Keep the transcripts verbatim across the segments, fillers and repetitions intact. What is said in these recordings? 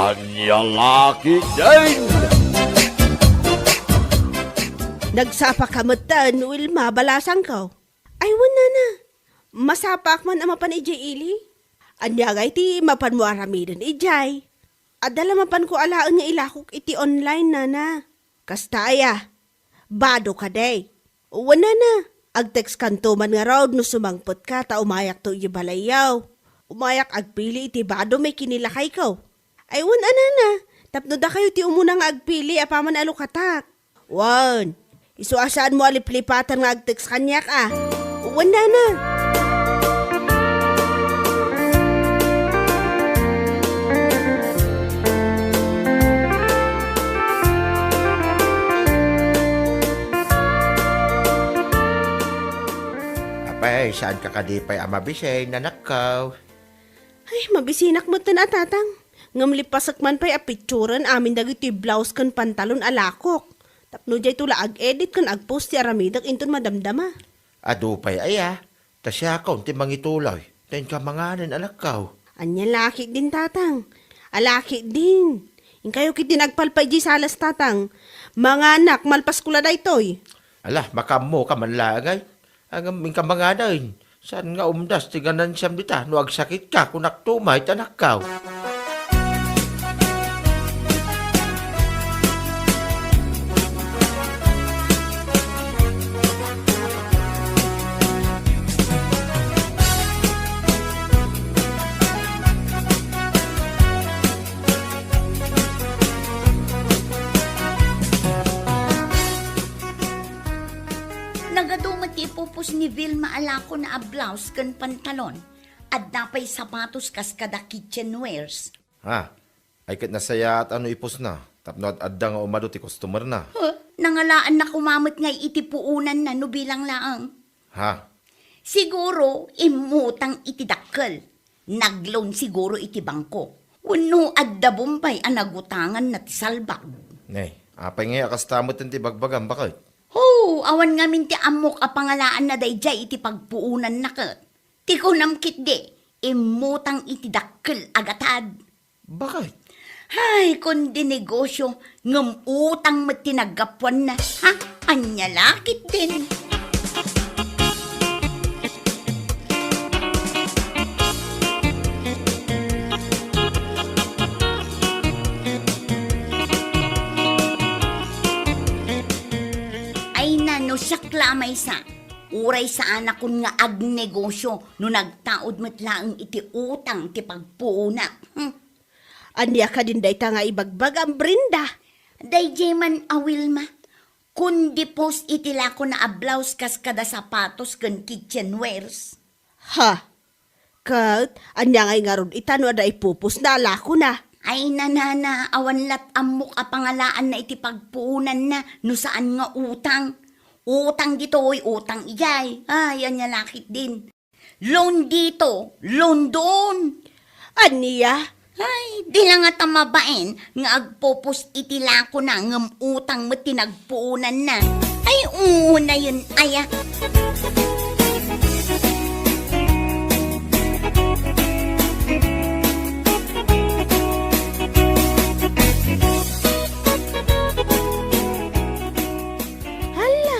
Ania la ketdin? Nagsapaka metten, Wilma, balasangko. Ay, wen, nana. Masapaak man a mapan idiay ili. Ania ngay ti mapanmo aramiden idiay? Adda la mapanko alaen nga ilakok iti online, nana. Kasta aya, bado kadi? Wen, nana, agtextkanto man ngarud no sumangpetka ta umayakto idiay balayyo. Umayak agpili iti bado may kinilakayko. Ay, wen a, nana, tapno dakayo ti umuna nga agpili apaman a lukatak. Wen, isu a saanmo a liplipatan nga agtext kaniak a. Wen, nana. Apay, saanka kadi pay a mabisi, nanakko? Ay, mabisinak metten a, tatang. Ngem lipasek man pay a picturen amin dagiti blouse ken pantalon a lakok. Tapno diayto la ag-edit ken agpost ti aramidek inton madamdama. Adu pay aya, ta siakon ti mangituloy. Ta inka manganen, anakko. Ania la ketdin, tatang? Ala ketdin. Inkayo ketdin agpalpay diay salas, tatang. Manganak, malpasko la daytoy. Ala, makaammoka man laeng ay. Ngem inka manganen, saan nga umdas ti ganansiam dita no agsakitka, kunakto met, anakko. Nagadu met ti ipupos ni Vilma a lakona a blouse ken pantalon. Adda pay sapatos kas kada kitchenwares. Ha? Ay ket nasayaat a no ipusna, tapno ad-adda nga umadu ti customerna. Huh? Nangalaanna koma met ngay iti puonanna no bilang laeng. Ha? Siguro, immutang iti dakkel. Nag-loan siguro iti bangko. Wenno adda Bombay a nagutanganna ti salbag. Nay, apay ngay a kasta met ti bagbagam, baket? Ho, awan ngamin ti ammok a pangalaanna daydiay iti pagpuonanna ket. Ti kunam ketdi, immutang iti dakkel a gatad. Baket? Hay, kundi negosyo, ngem utang met ti naggapuanna. Ha? Ania la ketdin? Ay na, no siak la a maysa, uray saanakon nga agnegosyo no nagtaud met laeng iti utang ti pagpuonak. Hmm. Ania kadin dayta nga ibagbagam, Brenda? Daydiay man a Wilma, kundi post iti lakona a blouse kas kada sapatos ken kitchenwares. Ha? Ket, ania ngay ngarud ita no adda ipupos na a lakona? Ay, nanana, awan lat ammok a pangalaanna iti pagpuonanna no saan nga utang. Utang ditoy, utang idiay. Ay, ania la ketdin. Loan dito, loan doon. Ania? Ay, di la ngata mabain nga agpupos iti lakona ngem utang met ti nagpuonanna. Ay, unayen aya. Hala,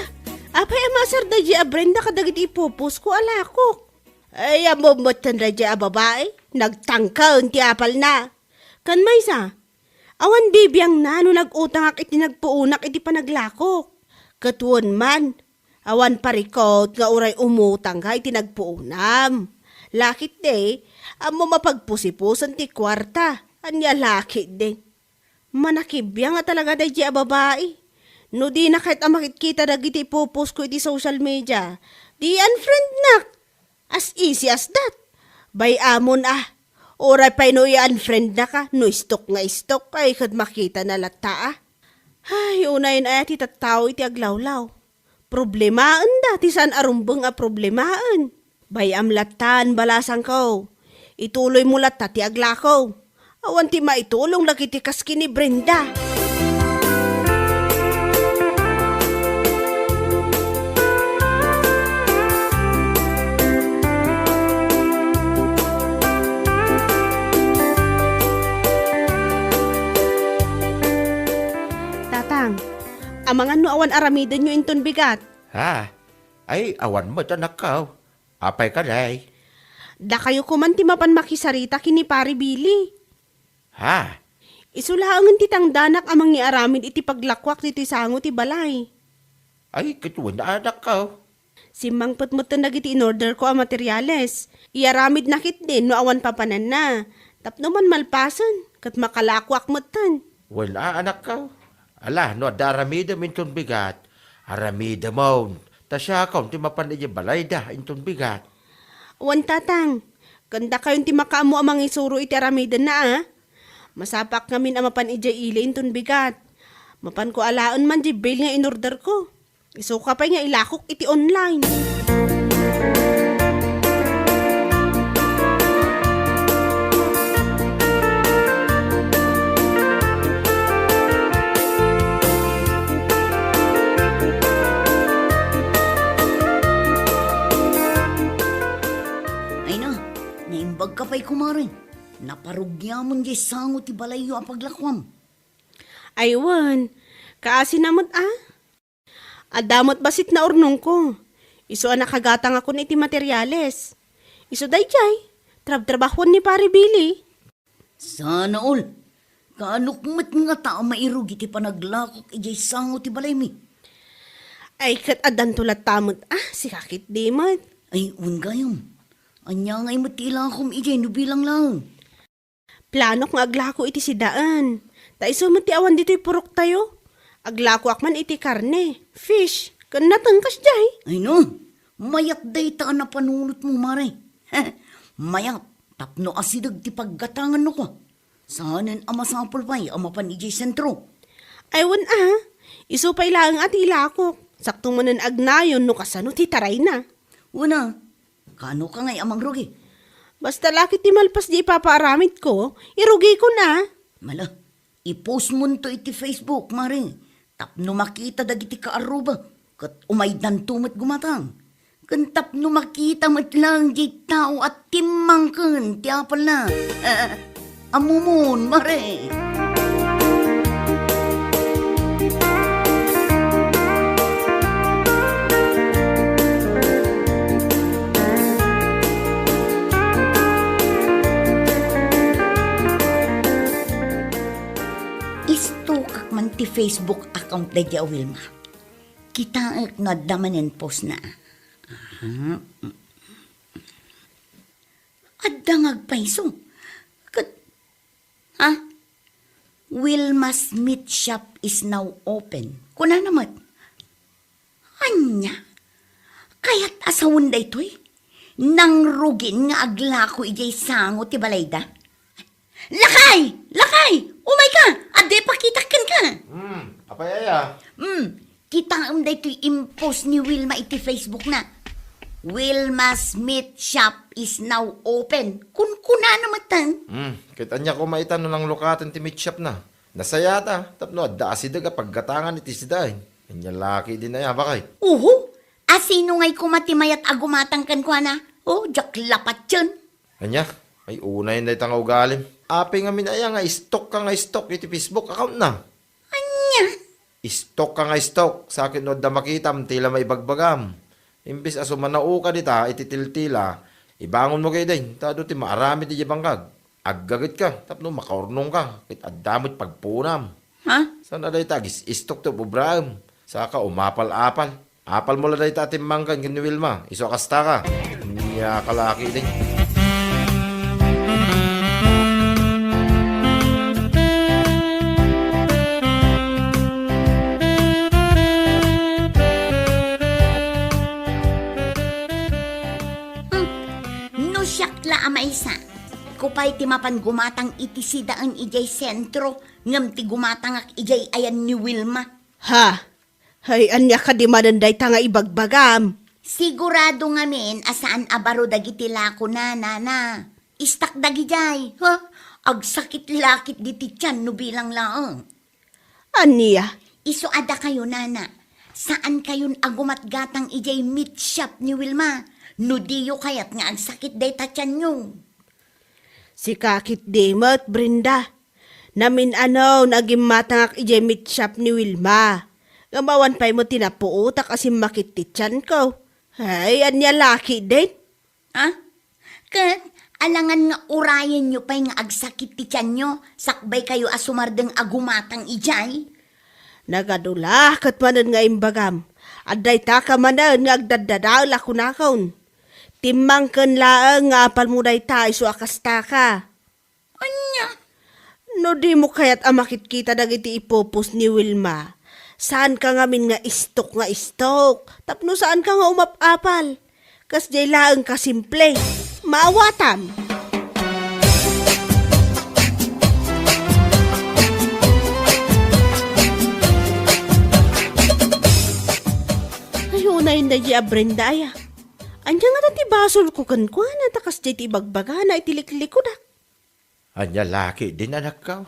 apay a maasar daydiay a Brenda kadagiti ipuposko a lakok? Ay, ammom metten daydiay a babai, nagtangken ti apalna. Ken maysa, awan bibiangna no nag-utangak iti nagpuonak iti panaglakok. Ket wen man, awan parikut nga uray umutangka iti nagpuonam. La ketdi, ammom a pagpusipusen ti kuarta. Ania la ketdi? Manakibiang a talaga daydiay a babai. No dina ket a makitkita dagiti ipuposko iti social media, di unfriendnak. As easy as that. Bay-amon a. Uray pay no i-unfriendnaka, no istok nga istok, ay ket makitana latta a. Ay, unayen aya ti tattao iti aglawlaw. Problemaenda ti saan a rumbeng a problemaen. Bay-am lattan, balasangko. Ituloymo latta ti aglako. Awan ti maitulong dagiti kas ken ni Brenda. Amangan no awan aramidenyo inton bigat. Ha? Ay, awan met, anakko. Apay kadi? Dakayo koman ti mapan makisarita ken ni Pare Billy. Ha? Isu laengen ti tangdanak a mangiaramid iti paglakuak ditoy sango ti balay. Ay, ket wen, anakko. Simmangpet metten dagiti inorderko a materiales. Iaramidna ketdin no awan papananna. Tapno man malpasen, ket makalakuak metten. Wen, anakko. Ala, no adda aramidem inton bigat, aramidemon. Ta siakon ti mapan idiay balayda inton bigat. Wen, Tatang. Ken dakayon ti makaammo a mangisuro iti aramidenna, a? Masapak ngamin a mapan idiay ili inton bigat. Mapanko alaen man diay bail nga inorderko. Isuka pay nga ilakok iti online. Ay na, naimbagka pay, kumare. Naparugiamon diay sango ti balayyo a paglakuam. Ay wen, kaasina met a? Adda met bassit naurnongko. Isu a nakagatangakon iti materiales. Isu daydiay, trabtrabahuan ni Pare Billy. Sana all. Kaanok met ngata a mairugi ti panaglakok idiay sango ti balaymi? Ay, ket addanto latta met a, sika ketdi met. Ay, wen gayam. Ania ngay met ti ilakom idiay no bilang laeng? Planok nga aglako iti sidaen. Ta isu met ti awan ditoy puroktayo. Aglakoak man iti karne, fish, ken nateng kasdiay. Ay no, mayat dayta a napanunotmo, mare. Mayat, tapno asideg ti paggatangan no kua. Saanen a masapul pay a mapan idiay sentro. Ay wen a, isu pay laeng a ti ilakok. Sakto manen agnayon no kasano ti tarayna. Wen a, Kano ka ngay a mangrugi? Basta la ket ti malpas di ipapaaramidko, irugikon a. Mala, i-post monto iti Facebook, mare, tapno makita dagiti kaarruba, ket umaydanto met gumatang. Ken tapno makita met laeng diay tao a timmangken ti apalna. Ammomon, mare. Istokak man ti Facebook account daydi a Wilma. Kitaek no adda manen postna. Aha. Adda nga agpayso. Ket, ha? "Wilma's Meat Shop is now open." Kunana met. Ania? Kayat a sawen daytoy? Nangrugin nga aglako idiay sango ti balayda? Lakay! Lakay! Umayka! Adda ipakitak kenka! Hmm, apay aya? Hmm, kitaem daytoy impost ni Wilma iti Facebookna. "Wilma's Meat Shop is now open." Kunkunana metten. Hmm, ket ania koma ita no nanglukaten ti meat shopna? Nasayata, tapno adda asideg a paggatangan iti sidaen. Ania la ketdin aya, bakay? Uhu, asino ngay koma ti mayat a gumatang kenkuana? O, diak lapatien. Ania? Ay, unayen dayta nga ugalim. Apay ngamin aya nga istok ka nga istok iti Facebook accountna? Ania? Istok ka nga istok, sakit no adda makitam ti la maibagbagam. Imbes a sumanaoka dita iti tiltila, ibangonmo ketdin, ta adu ti maaramid idiay bangkag. Aggaget ka, tapno makaurnong ka, ket adda met pagpunam. Ha? Saan a dayta agis-istok ti ubraem? Saka umapal-apal. Apalmo la dayta a timmangken ken ni Wilma, isu a kasta ka. Ania ka la ketdin? Hmm. No siak la a maysa, kupay ti mapan gumatang iti sidaen idiay sentro, ngem ti gumatangak idiay ayan ni Wilma. Ha? Hay, ania kadi manen dayta nga ibagbagam? Sigurado ngamin a saan a baro dagiti lakona, nana. Istak dagidiay, ha? Agsakit la ketdi ti tian no bilang laeng. Ania? Isu a dakayo, nana. Saankayon a gumatgatang idiay meat shop ni Wilma. No diyo kayat nga agsakit dayta tianyo. Sika ketdi met, Brenda. Namin-anon a gimmatangak idiay meat shop ni Wilma. Ngem awan pay met ti napuotak a simmakit ti tianko. Ay, ania la ketdin? Ah? Ket alangan nga urayenyo pay nga agsakit ti tianyo, sakbaykayo a sumardeng a gumatang idiay? Nagadu la ket manen nga imbagam. Adda itaka manen nga agdaddadael a kunakon. Timmangken laeng nga apalmo dayta isu a kastaka. Ania? No dimo kayat a makitkita dagiti ipupos ni Wilma, saanka ngamin nga istok nga istok, tapno saanka nga umap-apal. Kasdiay laeng ka simple. Maawatam! Ay, unay na di a Brenda, aya. Ania ngata ti basolko kenkuana, ta kasdiay ti ibagbagana iti liklikudak. Ania la ketdin, anakko?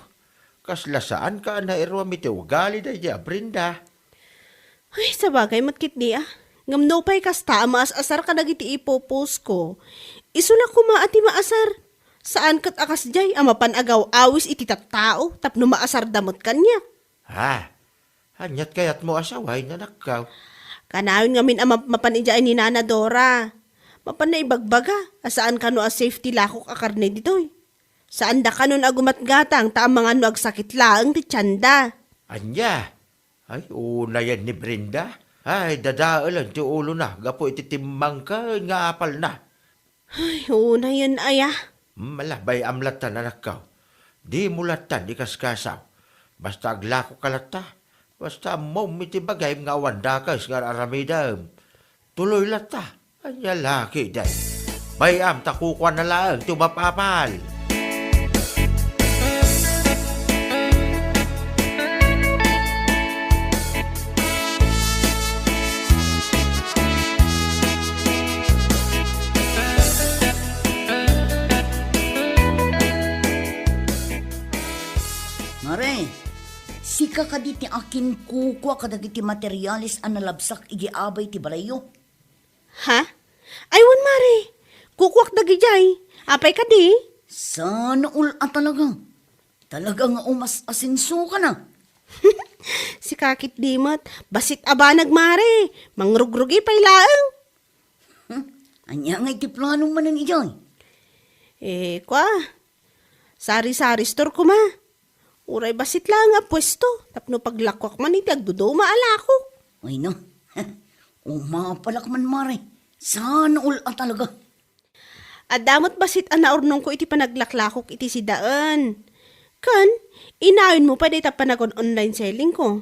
Kasla saanka a nairuam iti ugali daydi a Brenda? Ay, sabagay met ketdi a. Ngem nupay kasta a maas-asar kadagiti ipupusko, isu la koma a ti maasar. Saan ket a kasdiay a mapan agaw-awis iti tattao tapno maasarda met kaniak. Ha? Aniat kayatmo a sawen, anakko? Kanayon ngamin a map-, mapan idiay ni Nana Dora. Mapanna ibagbaga a saan kano a safe ti lakok a karne ditoy. Saanda kanon a gumatgatang ta amangan no agsakit laeng ti tianda. Ania? Ay, unayen ni Brenda. Ay, dadaelen ti ulona gapu iti timmangken nga apalna. Ay, unayen aya. Hmm, ala, bay-am latta, anakko. Dimo latta ikaskasaw. Basta aglakoka latta. Basta ammom iti bagim nga awan dakes nga ar-aramidem. Tuloy latta. Ania la ketdin? Bay-am ta kukuana laeng ti umap-apal. Mare, sika kadi ti akinkukua kadagiti materiales a nalabsak idi abay ti balayyo? Ha? Ay, wen, Mare. Kukuak dagidiay. Apay kadi? Sana all a talaga. Talaga nga umas-asenso ka na. Sika ketdi met. Bassit a banag, Mare. Mangrugrugi pay laeng. Hmm? Ania nga iti planom manen idiay? Eh, kua. Sari-sari store koma. Uray bassit laeng a puesto, tapno paglakuak man iti agduduma a lakok. Ay, no. Umapalak man, Mare. Sana all a talaga. Adda met bassit a naurnongko iti panaglaklakok iti sidaen. Ken, inayonmo pay dayta panagon-online selling ko.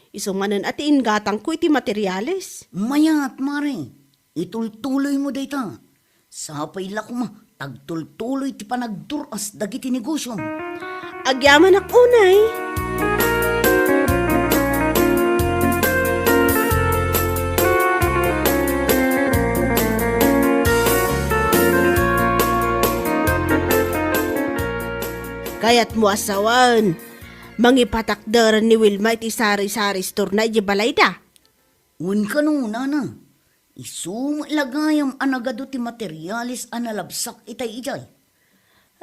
Isu manen a ti inggatangko iti materiales. Mayat, Mare. Itultuloymo dayta. Sapay la koma, tagtultuloy ti panagdur-as dagiti negosio. Agyamanak unay. Kayatmo a sawen, mangipatakder ni Wilma iti sari-sari store-na idiay balayda? Wen kano, nana. Isu met la gayam a nagadu ti materiales a nalabsak itay idiay.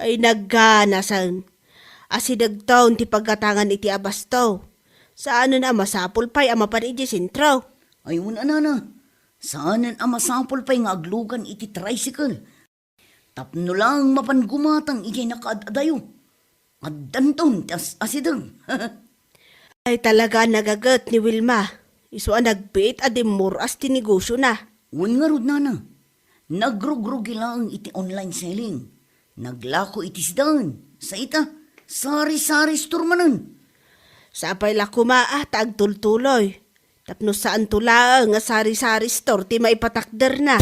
Ay, nagganasen. Asidegton ti paggatangan iti abasto. Saanen a masapul pay a mapan idiay sentro. Ay, wen a, nana. Saanen a masapul pay nga aglugan iti tricycle. Tapno laeng mapan gumatang idiay nakaad-adayo. Addanton ti as-asideg. Ay, talaga a nagaget ni Wilma. Isu a nagbiit a dimmur-as ti negosiona. Wen ngarud, nana. Nagrugrugi laeng iti online selling. Naglako iti sidaen. Sa ita, sari-sari store manen. Sapay la koma a ta agtultuloy. Tapno saanto laeng a sari-sari store ti maipatakderna.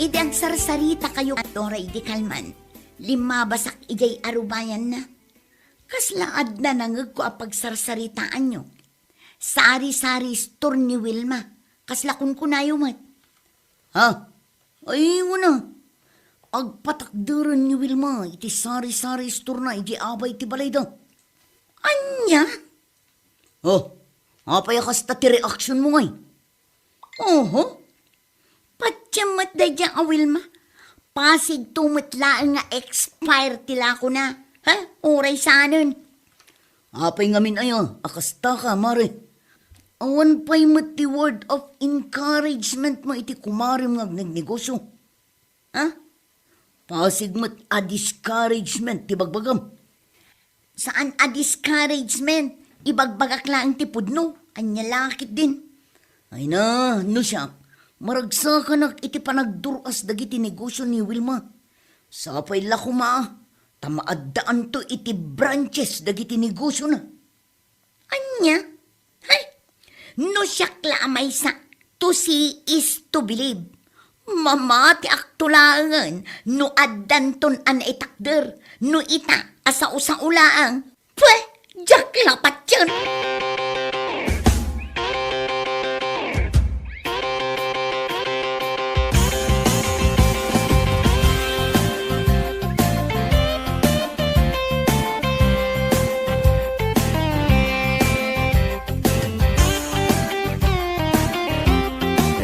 Idi agsarsarita kayo, Dora, idi kalman, limmabasak idiay arubayanna. Kasla adda nangegko a pagsarsaritaanyo. Sari-sari store ni Wilma. Kasla kunkunayo met. Ha? Ay, wen a. Agpatakderen ni Wilma iti sari-sari store-na idiay abay ti balayda. Ania? Oh, apay a kasta ti reaksionmo, ngay? Oho. Patiem met daydiay a Wilma. Pasigto met laeng nga expire ti lakona. Ha? Uray saanen. Apay ngamin aya a kasta ka, mare? Awan pay met ti word of encouragement mo iti kumarem nga agnegnegosyo. Ha? Pasig met a discouragement ti bagbagam. Saan a discouragement. Ibagbagak laeng ti pudno. Ania la ketdin? Ay na, no siak, maragsakanak iti panagdur-as dagiti negosio ni Wilma. Sapay la koma, ta maaddaanto iti branches dagiti negosiona. Ania? Hay! No siak la a maysa, to see is to believe. Mamatiakto laengen no addanton a naitakder, no ita a sao-sao laeng. Pwe! Diak la patien!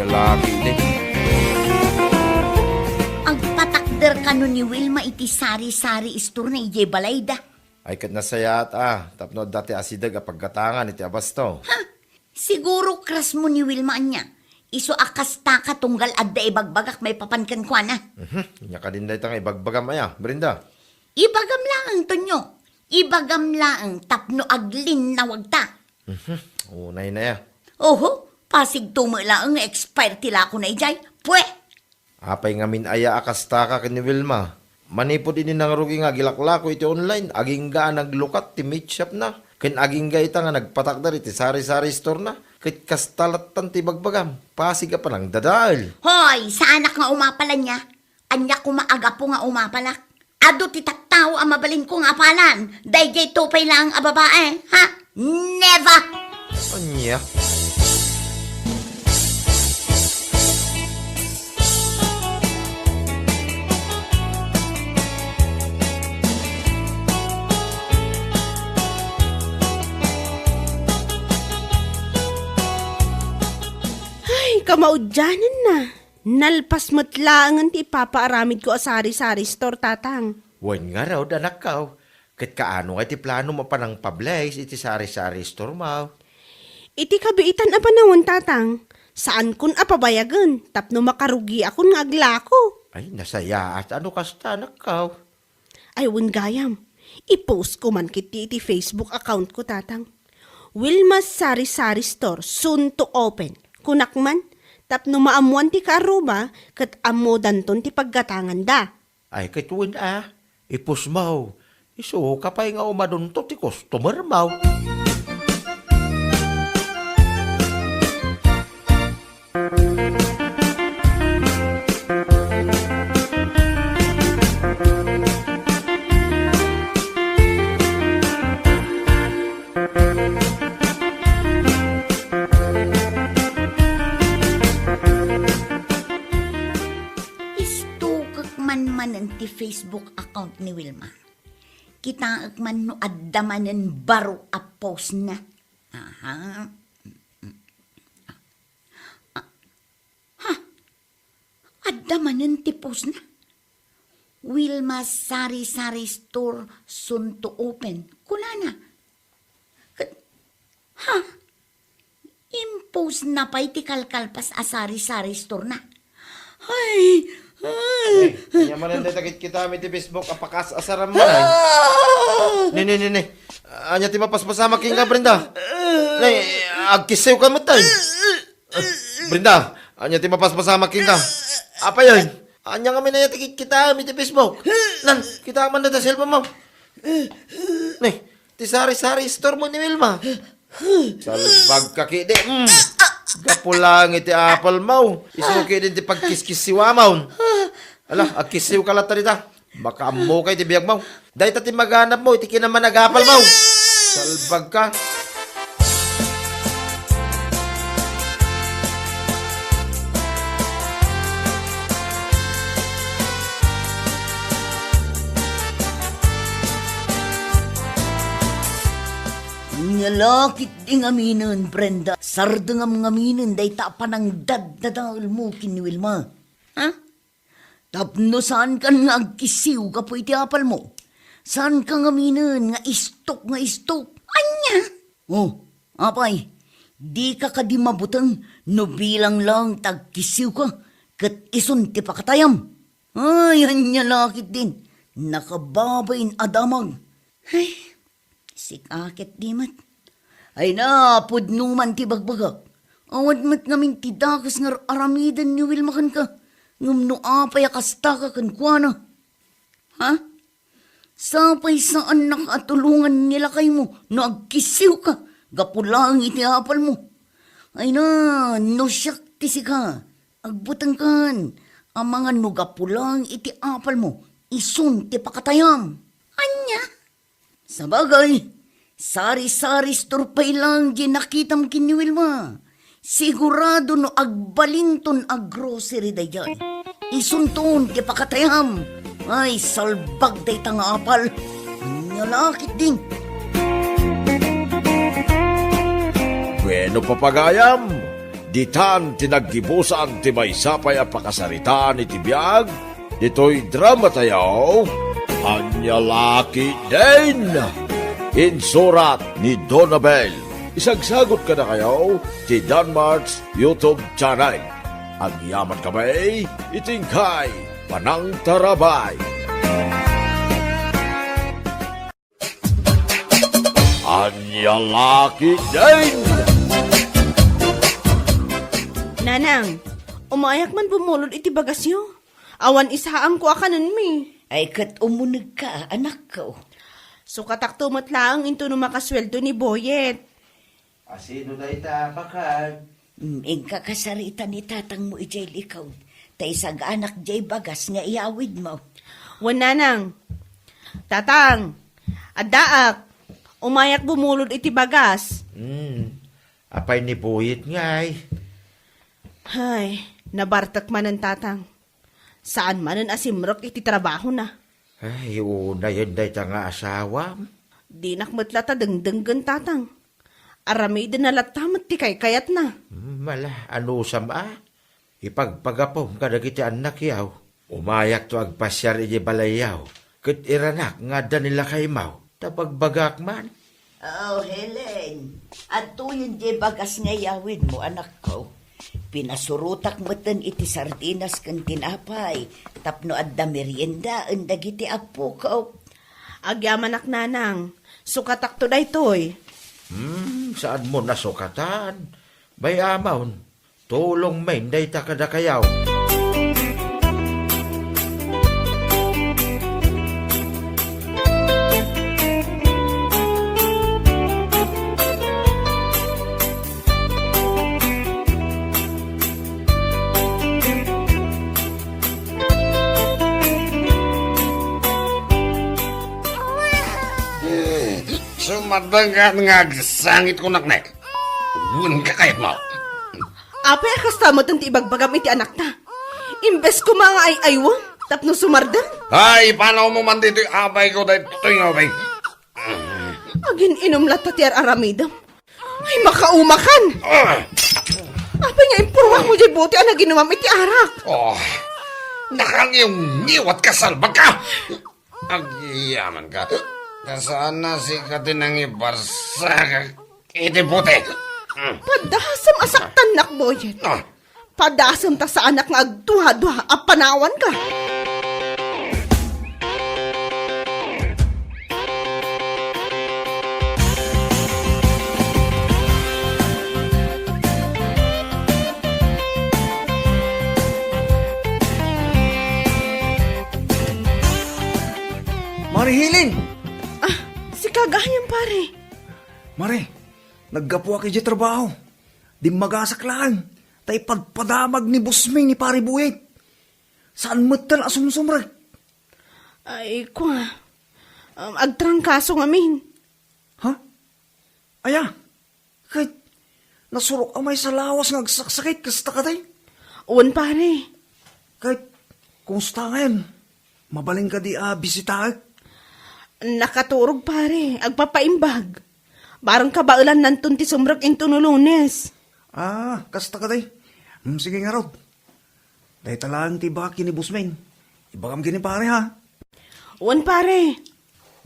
Lalaki iti. Agpatakder kano ni Wilma iti sari-sari store-na idiay balayda. Ay, ket nasayaat a, tapno adda ti asideg a paggatangan iti abasto. Ha? Siguro crush mo ni Wilma ania. Isu a kasta ka tunggal adda ibagbagak maipapan kenkuana. Mhm. Ania kadin dayta nga ibagbagam aya, Brenda? Ibagam laeng, Tonyo. Ibagam laeng tapno aglinnawagta. Mhm. Unay na ya. Oho, pasigto met laeng nga expire ti lakona idiay. Pwe! Apay ngamin aya a kasta ka ken ni Wilma? Manipud idi nangrugi nga agilaklako iti online, agingga a naglukat ti meat shop-na, ken agingga ita nga nagpatakder iti sari-sari store-na, ket kasta lattan ti ibagbagam, pasig a panangdadael. Hoy, saanak nga umapal ania. Ania koma a gapu nga umapalak? Adu ti tattao a mabalinko nga apalan, daydiay tupay laeng a babae, ha? Never! Ania? Ay, kamaudianenna. Nalpas met laengen ti ipapaaramidko a sari-sari store, Tatang. Wen ngarud, anakko. Ket kaano nga iti planom a panangpablays iti sari-sari store-mo? Iti kabiitan a panawen, Tatang, saankon a pabayagen tapno makarugiakon nga aglako. Ay, nasayaat a no kasta, anakko. Ay, wen gayam, i-post ko man ketdi iti Facebook account ko, Tatang. Wilma's Sari-Sari Store, soon to open. Kunak man, tapno maammoan ti kaarruba ket ammodanton ti paggatanganda. Ay, ket wen a, i-post-mo. Isuka pay nga umadunto ti customer-mo. Istukek man manen ti Facebook account ni Wilma. Kitaek man no adda manen baro a post-na. Aha. Ah, ha? Adda manen ti post-na. Wilma Sari-Sari Store soon to open. Kunana. Ket, ha? Impost-na pay ti kalkalpas a sari-sari store-na. Ay! Eh, ania manen dayta kitkitaem iti Facebook a pakas-asaram man ay? Ah! Ne, ne, ne, ne. Ania ti mapaspasamak kenka, Brenda? Ne, agkissiw ka met ay. Brenda, ania ti mapaspasamak kenka? Apay ay? Ania ngamin aya ti kitkitaem iti Facebook? Nan, kita man dayta cellphone-mo. Ne, ti sari-sari store-mo ni Wilma. Salbag ka kidi. Mm. Gapu lang iti apple-mo. Isu kidi ti pagkiskissiwamon. Ala, agkissiw ka latta dita. Makaammo ka iti biagmo. Dayta ti maganapmo iti kinamanagapalmo. Salbag ka. Ania la ketdi ngaminen, Brenda, sardengam ngaminen dayta a panangdaddadaelmo ken ni Wilma. Ha? Tapno saankan nga agkisiw gapu iti apalmo. Saanka ngaminen nga istok nga istok. Ania? Oh, apay, dika kadi mabuteng no bilang lang ta agkisiwka ket isun ti pakatayam? Ay, ania la ketdin, nakababain a damag. Ay, sika ketdi met. Ay na, pudno man ti bagbagak. Awan met ngamin ti dakes nga ar-aramiden ni Wilma kenka. Ngem no apay a kastaka kenkuana? Ha? Sapay saannak a tulongan ni lakaymo no agkisiwka gapu laeng iti apalmo. Ay na, no siak ti sika, agbutengkan, amangan no gapu laeng iti apalmo, isun ti pakatayam. Ania? Sabagay, sari-sari store pay lang diay nakitam ken ni Wilma. Sigurado no agbalinton a grocery daydiay, isunton ti pakatayam. Ay, salbag dayta nga apal. Ania la ketdin? Bueno, papagayam, ditan ti naggibusan ti maysa pay a pakasaritaan iti biag ditoy dramatayo, Ania la ketdin? Insurat ni Donabel. Isagsagot kadakayo ti Danmart's YouTube channel. Agyaman kami iti inkay panangtarabay. Ania la ketdin? Nanang, umayak man bumulod iti bagasyo. Awan isaangko a kanenmi. Ay, ket umunegka, anakko. Sukatakto met laeng intono makasueldo ni Boyet. Asino dayta, bakag? Mm, inka kasarita ni tatangmo idiay likod, ta isaganak diay bagas nga iyawidmo. Wen, nanang. Tatang, addaak. Umayak bumulod iti bagas. Hmm. Apay ni Boyet ngay? Ay, nabartek manen, tatang. Saan manen a simrek iti trabahona. Ay, unayen dayta nga asawam. Dinak met latta dengdenggen, tatang. Aramidenna latta met ti kaykayatna. Hmm, mala, anusam a? Ipagpagapum kadagiti annakyaw. Umayakto agpasiar idiay balayyaw, ket iranak nga adda ni lakaymaw, ta bagbagak man. Oh, Helen, adtoyen diay bagas nga iyawidmo, anakko. Pinasurotak metten iti sardinas ken tinapay tapno adda meriendaen dagiti appokok. Agyamanak, nanang, sukatakto daytoy. Hmm, saanmo nasukatan? Bay-amon, tulongmin dayta kadakayo. Sumadenggan nga agsangit kunak ne. Wen kakayatmo. Apay a kasta metten ti ibagbagam iti anakta? Imbes koma nga ay-aywem tapno sumardeng? Ay, ipanawmo man ditoy apayko daytoy nga ubing. Agin-inum latta ti ar-aramidem. Ay, makaumakan! Ah! Apay nga impurwakmo diay bote a naginumam iti arak? Oh, nakangiwngiwat ka, salbag ka! Agyamanka. Ta saan a sika ti nangibarsak iti bote. Hmm. Padasem a saktannak, Boyet. Ah. Padasem ta saanak nga agduadua a panawanka. Mare Helen! Ah, sika gayam, pare. Mare, naggapuak idiay trabaho. Dimmagasak laeng, ta ipadpadamag ni bossmi ni Pare Boyet. Saan metten a sumsumrek. Ay, kua. Um, agtrangkaso ngamin. Ha? Aya? Ket nasurok a maysa lawas nga agsaksakit, kasta kadi? Wen, pare. Ket, kumusta ngayen? Mabalin kadi a bisitaek? Nakaturog, pare. Agpapaimbag. Bareng kabaelannanton ti sumrek intono Lunes. Ah, kasta kadi. Hmm, sige ngarud. Dayta laeng ti ibagak ken ni Boss Men. Ibagam ken ni pare, ha? Wen, pare.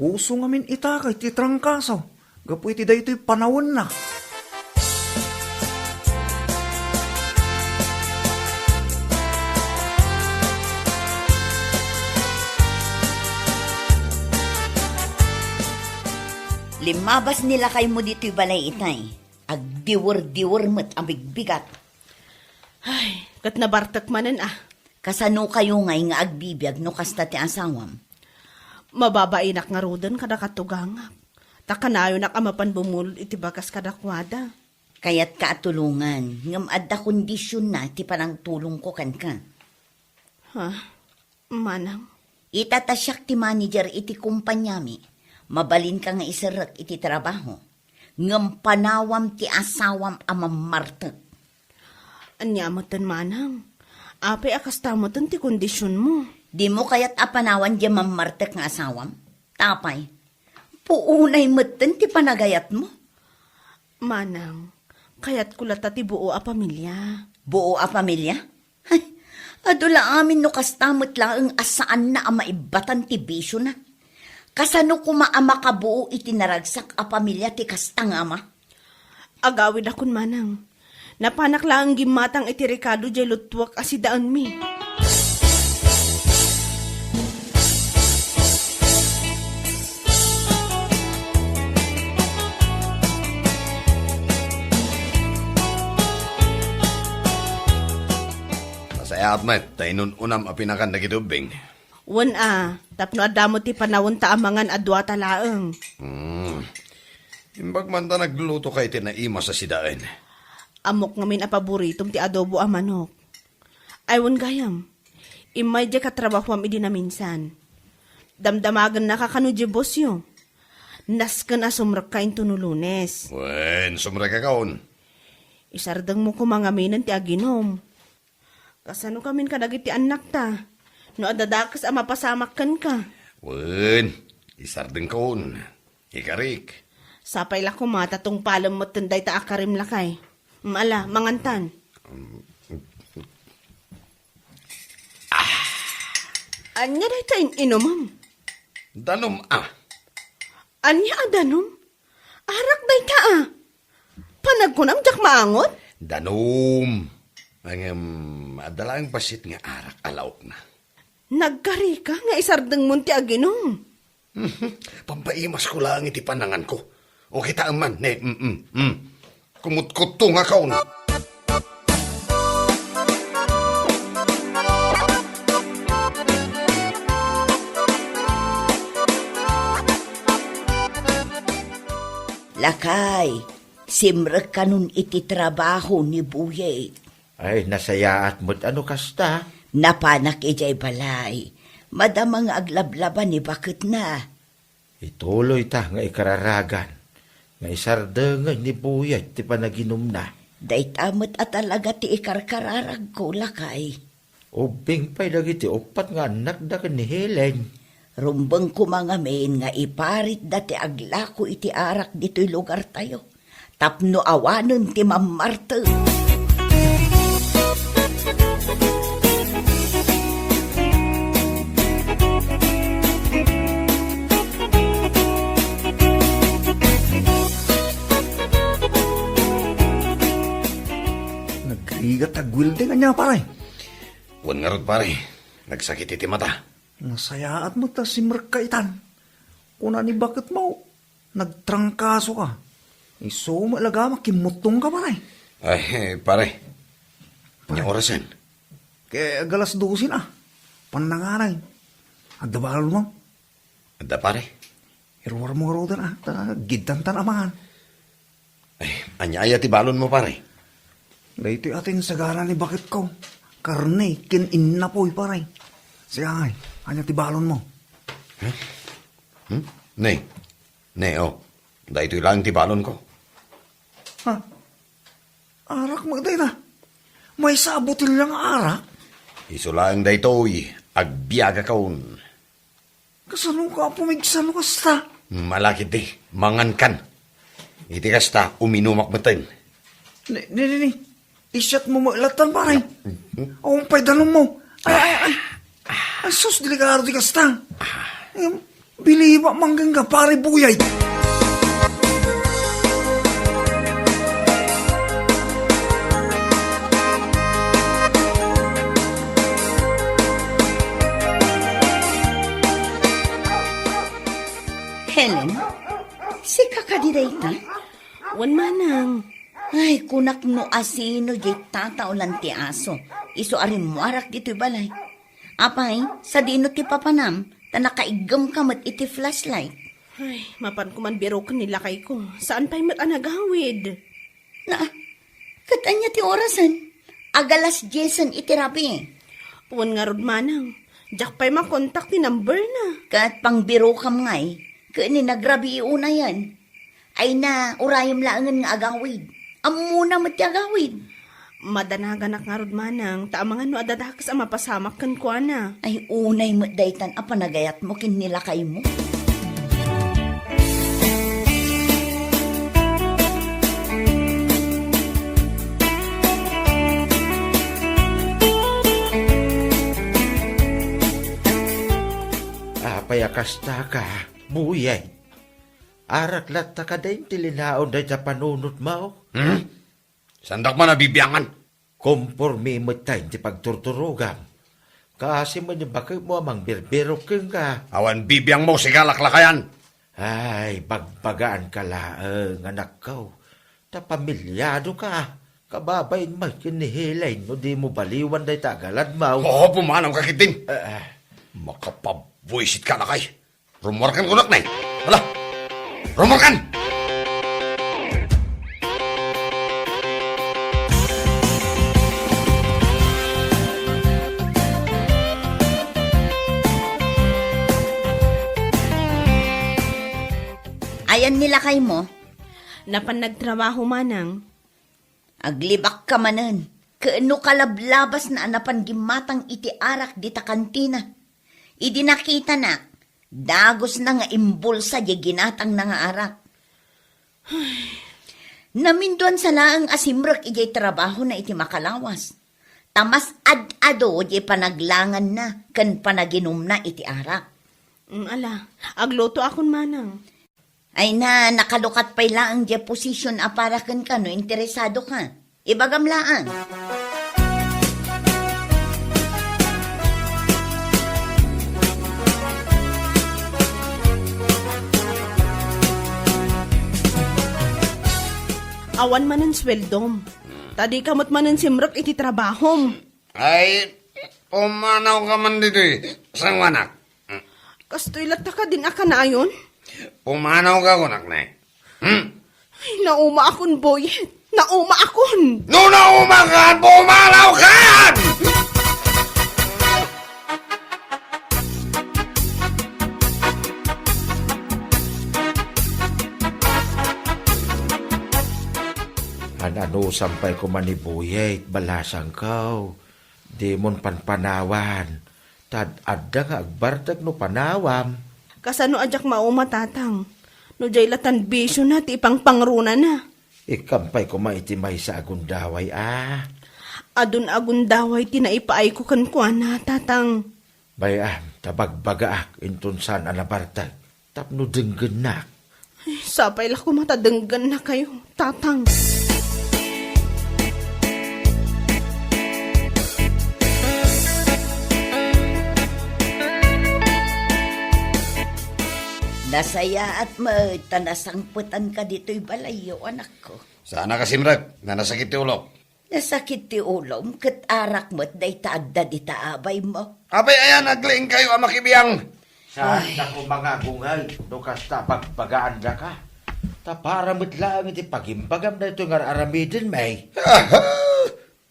Uso ngamin itakay ti trangkaso gapu iti daytoy panawenna. Limmabas ni lakaymo ditoy balay itay. Agdiwer-diwer met a bigbigat. Ay, ket nabartek manen a. Kasano kayo ngay nga agbibiag no kasta ti asawam? Mababainak ngaruden kada katugangak. Ta kanayonak a mapan bumulod iti bagas kadakuada. Kayatka a tulongan, ngem adda kondisionna ti panangtulongko kenka. Ha? Manang? Ita ta siak ti manager iti kompaniami, mabalinka nga iserrek iti trabaho. Ngem panawam ti asawam a mammartek. Ania metten, manang? Apay a kasta metten ti kondisionmo? Dimo kayat a panawan diay mammartek nga asawam? Tapay, puonay metten ti panagayatmo. Manang, kayatko latta ti buo a pamilia. Buo a pamilia? Ay, adu la amin no kasta met laeng a saanna a maibbatan ti bisiona. Kasano koma a makabuo iti naragsak a pamilia ti kasta nga ama? Agawidakon, manang. Napanak laeng gimmatang iti rekado diay luttuak a sidaenmi. Nasayaat met ta inun-unam a pinakan dagiti ubbing. Wen a, tapno adda met ti panawenta a mangan a duata laeng. Hmm. Imbag man ta naglutoka iti naimas a sidaen. Ammok ngamin a paboritom ti adobo a manok. Ay, wen gayam. Immay diay katrabahoam idi naminsan. Damdamagennaka kano diay bossyo. Nasken a sumrekka intono Lunes. Wen, sumrekakon. Isardengmo koma ngaminen ti aginom. Kasano kamin kadagiti annakta? No adda dakes a mapasamak kenka. Wen, isardengkon. Ikarik. Sapay la koma ta tungpalem metten dayta a karim, lakay. Ala, mangantan. Ania dayta in-inumem? Danum a. Ania a danum? Arak dayta a. Panagkunam, diak maangot? Danum. Ngem, adda laeng bassit nga arak a laokna. Nagkarika nga isardengmon ti aginom. Pampaimasko laeng iti pananganko. O kitaem man, ne, mm, mm, mm. Kumutkutto nga kaon. Lakay, simrek kanon iti trabaho ni Buyet. Ay, nasayaat met a no kasta. Napanak idiay balay. Madama nga aglablaba ni baketna. Ituloyta nga ikararagan nga isardengen ni Buyet ti panaginumna. Dayta met a talaga ti ikarkararagko, lakay. Ubbing pay dagiti uppat nga annakda ken ni Helen. Rumbeng koma ngamin nga iparitda ti aglako iti arak ditoy lugartayo tapno awanen ti mammartek. Nagrigat ti agwilding ania, pare? Wen ngarud, pare. Nagsakit iti mata. Nasayaat met ta simrekka itan. Kuna ni baketmo, nagtrangkasoka. Isu met la gama, kimmuttongka, pare. Ay, eh, pare. Ania orasen? Ket agalas dose na. Pannanganay. Adda balonmo? Adda, pare. Iruarmo ngaruden, a, ta giddantan a mangan. Ay, ania aya ti balonmo, pare? Daytoy a ti insagana ni baketko. Karne ken innapoy, pare. Siak, ania ti balonmo? Hmm? Hmm? Ne. Ne, oh. Daytoy laeng ti balonko. Ha? Arak met dayta. Maysa a botelya nga arak? Isu laeng daytoy, agbiagakon. Kasano ka, Apo, maigsa no kasta? Malakit di, mangankan. Iti kasta, uminumak metten. Ni, ni, ni, ni. Isyat mo met latan, pare. Awan pay danum mo. Ay, ay, ay. Ay, sus, delikado ti kasta. Em, biliba man ken ka, pare Buyay. Helen, sika kadi dayta? Wen, manang. Ay, kunak no asino diay tataolan ti aso. Isu a rimmuarak ditoy balay. Apay, sadino ti papanam, ta nakaiggemka met iti flashlight. Ay, mapanko man biroken ni lakayko. Saan pay met a nagawid? Na, ket ania ti orasen? Agalas diesen iti rabii. Wen ngarud, manang. Diak pay makontak ti number na. Ket pangbirokam ngay, ket ni nagrabii unayen. Ay na, urayem laengen nga agawid. Ammona met ti agawid. Madanaganak ngarud, manang, ta amangan no adda dakes a mapasamak kenkuana. Ay, unay met daytan a panagayatmo ken ni lakaymo. Apay a kasta ka, Buyay? Arak latta kadi ti linaon dayta panunotmo? Hmm? Saandak man a bibiangan? Kompormi met ti pagturturogam. Kaasi met ni baketmo a mangbirbirok kenka. Awan bibiangmo, sika laklakayan. Ay, bagbagaanka laeng, anakko. Ta pamiliadoka. Kababain met ken ni Helen no dimo baliwan dayta agaladmo. Oo, pumanawka ketdin. Ah, ah. Makapabuisitka, lakay. Rummuarkan kunak, nay. Hala! Rummuarkan! Ayan ni lakaymo? Napan nagtrabaho, manang. Aglibakka manen, ket no kalablabasna a napan gimmatang iti arak dita kantina. Idi nakitanak, dagusna nga imbulsa diay ginatangna nga arak. Naminduansa laeng a simrek idiay trabahona iti makalawas. Ta mas ad-ado diay panaglanganna ken panaginumna iti arak. Mm, ala, aglutoakon manang. Ay na, nakalukat pay laeng diay position a para kenka no interesadoka. Ibagam laeng. Awan manen sueldom. Ta dika met manen simrek iti trabahom. Ay, pumanawka man ditoy, sanguanak. Kastoy latta kadin a kanayon? Pumanawka kunak, ne. Hmm? Ay, naumaakon, boy. Naumaakon. No naumakan, pumanawkan! An-anusam pay koma ni Buyet, balasangko. Dimon panpanawan. Ta ad-adda nga agbartek no panawam. Kasano a diak mauma, tatang? No diay latan bisiona ti ipangpangrunana. Ikkam pay koma iti maysa a gundaway a. Adun a gundaway ti naipaayko kenkuana, tatang. Bay-am, ta bagbagaak inton saan a nabartek. Tapno denggennak. Ay, sapay la koma ta denggennakayo, tatang. Nasayaat met ta nasangpetanka ditoy balayyo, anakko. Saan a kasimrek, nasakit ti ulok. Nasakit ti ulom ket arak met dayta adda dita abaymo. Apay ayan, agliingkayo a makibiang? Saanda koma nga agungel no kasta bagbagaandaka. Ta para met laeng iti pagimbagam daytoy nga ar-aramidenmi. Aha!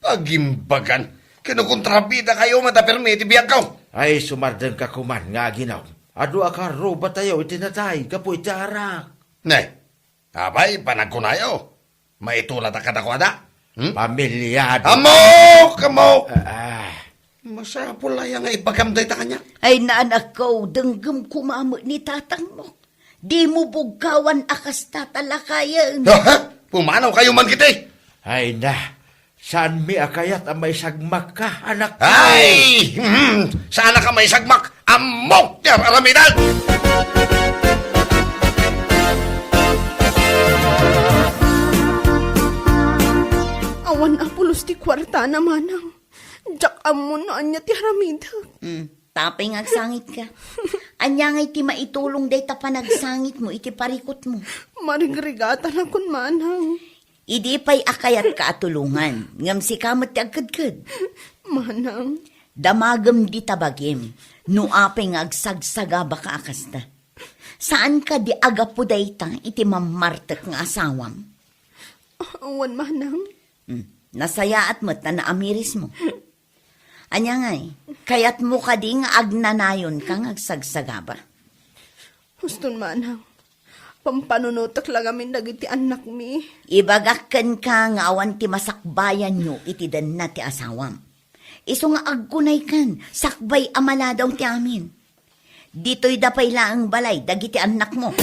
Pagimbagan? Kinukontrabidakayo met a permi iti biagko. Ay, sumardengka koman nga aginom. Adu a karrubatayo iti natay gapu iti arak. Ne, apay panagkunayo? Maitulata kadakuada? Hmm? Pamilyado. Ammok! Ammok! Ah, ah. Masapul aya nga ibagam dayta kaniak? Ay, naanakko, denggem koma met ni tatangmo. Dimo bugkawan a kasta ta lakayen. Ha? Pumanaw kayo man kiti. Ay na, saanmi a kayat a maisagmakka, anak? Ay! Hmm, saan ka maisagmak? Ammok ti ar-aramidan! Awan a pulos ti kuartana, manang. Diak ammo no ania ti aramidek. Hmm. Tapay nga agsangitka. Ania ngay ti maitulong dayta panagsangitmo iti parikutmo? Marigrigatanakon, manang. Idi pay a kayatka a tulongan, ngem sika met ti agkedked. Manang. Damagem dita bagim, no apay nga agsagsagabaka a kasta. Saan kadi a gapu dayta iti mammartek nga asawam? Awan, manang. Hmm. Nasayaat met ta naamirismo. Ania ngay, kayatmo kadi nga agnanayonka nga agsagsagaba? Huston, manang. Pampanunotek la ngamin dagiti annakmi. Ibagak kenka nga awan ti masakbayanyo iti denna ti asawam. Isu nga agkunaykan, sakbay a maladaw ti amin. Ditoy da pay laeng balay dagiti annakmo.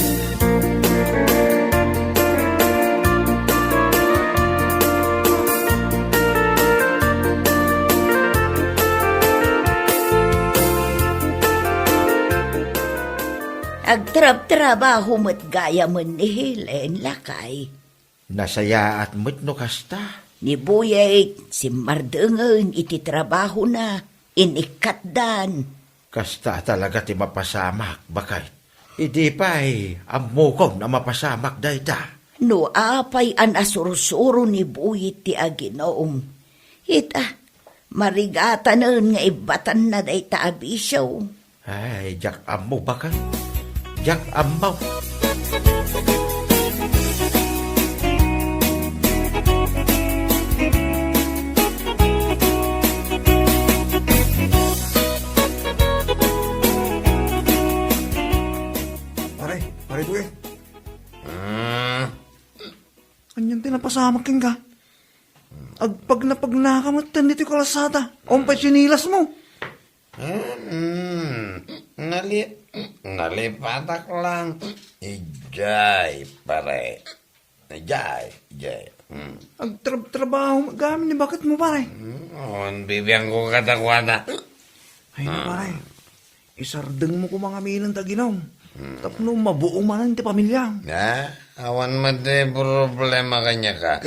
Agtrabtrabaho met gayamen ni Helen, lakay. Nasayaat met no kasta. Ni Buyet, simmardengen iti trabahona, in-ikkatdan. Kasta a talaga ti mapasamak, baket. Idi pay, ammokon a mapasamak dayta. No apay a nasursuro ni Buyet ti aginum, ita, marigatanen nga ibbatanna dayta a bisio. Ay, diak ammo, baket. Diak ammo. Pare, pare, kuya. Ah. Anian ti napasamak kenka? Agpagnapagnaka met ditoy kalsada. Awan pay tsinelasmo. Hmm, nali-, nalipatak lang. Idiay, pare. Idiay, idiay. Hmm. Agtrab-trabaho met gamin ni baketmo, pare. Hmm, awan bibiangko kadakuada. Ay, pare. Isardengmo koma ngamin ti aginum. Hmm. Tapno mabuo manen ti pamiliam. Ah, awan met ti problema kaniaka.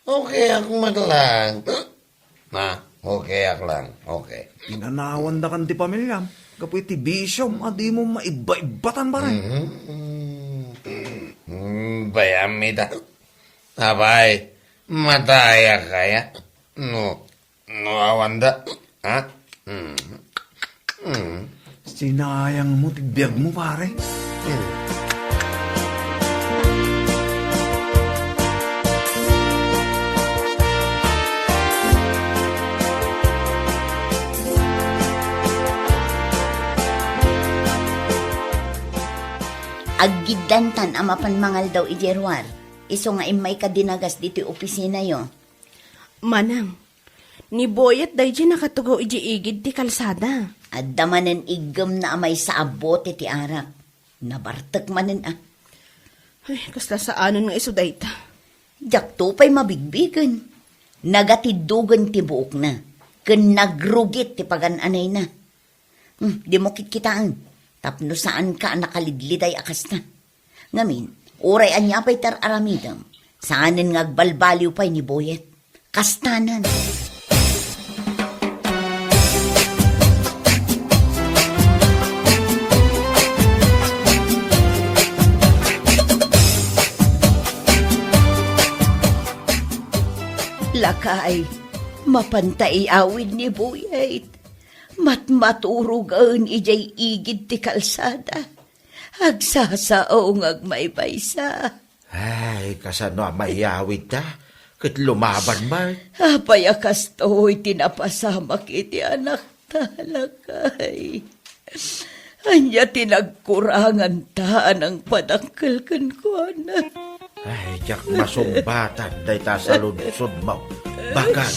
Okay ak met lang. Na, okay ak lang. Okay. Inanawandakan ti pamiliam gapu iti bisiom a dimo maibba-ibbatan, pare. Mhm. Mm, bayam ita. Apay, matayak kaya? No, no, awanda. Ha? Mm. Mm. Sinayangmo ti biagmo, pare. Mm. Aggiddantan a mapan mangaldaw idiay ruar, isu nga immayka dinagas ditoy opisinayo. Manang, ni Boyet daydiay nakatugaw idiay igid ti kalsada. Adda manen iggemna a maysa a bote ti arak. Nabartek manen a. Ay, kasla saanen nga isu dayta. Diakto pay mabigbigen. Nagatiddogen ti buokna, ken nagrugit ti pagan-anayna. Hmm, dimo kitkitaen, tapno saanka a nakalidliday a kasta. Ngamin, uray ania pay ti ar-aramidem, saanen nga agbalbaliw pay ni Boyet. Kastanan. Lakay, mapanta iyawid ni Boyet. Matmaturogen idiay igid ti kalsada. Agsasao nga agmaymaysa. Ay, kasano a mayawidta? Ket lumaban met. Apay a kastoy ti napasamak iti anakta, lakay? Ania ti nagkuranganta a nangpadakkel kenkuana? Ay, diak masungbatan dayta saludsodmo, baket.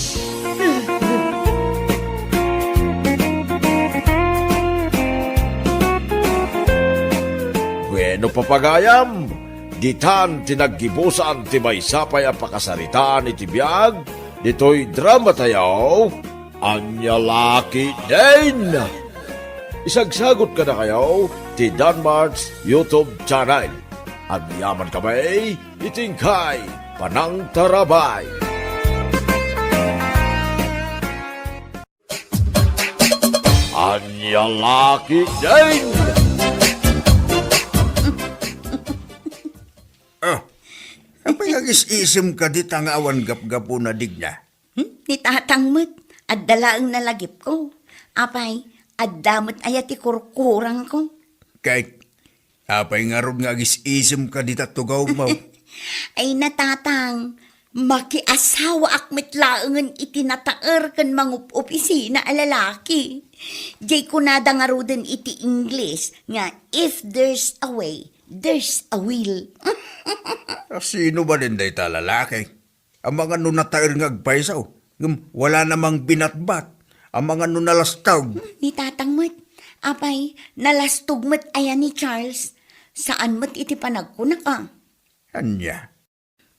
No papagayam, ditan ti naggibusan ti maysa pay a pakasaritaan iti biag ditoy dramatayo, Ania La Ketdin. Isagsagut kadakayo ti Danmart's YouTube channel. Agyaman kami iti inkay panangtarabay. Ania La Ketdin. Ah, apay nga agis-isim ka dita nga awan gapgapuna, Digna? Hmm? Ni tatang met, adda laeng nalagipko. Apay, adda met aya ti kurkurangko? Ket, apay ngarud nga agis-isim ka dita tugawmo? Ay, ni tatang, makiasawaak met laengen iti nataer ken mangup-opisina a lalaki. Jay kunada ngaruden iti Ingles nga, "If there's a way, there's a will." A, sino manen dayta a lalaki? Amangan no nataer nga agpayso, ngem wala namang binatbat. Amangan no nalastog. Hmm, ni tatang met. Apay, nalastog met aya ni Charles? Saan met iti panagkunak a? Ania?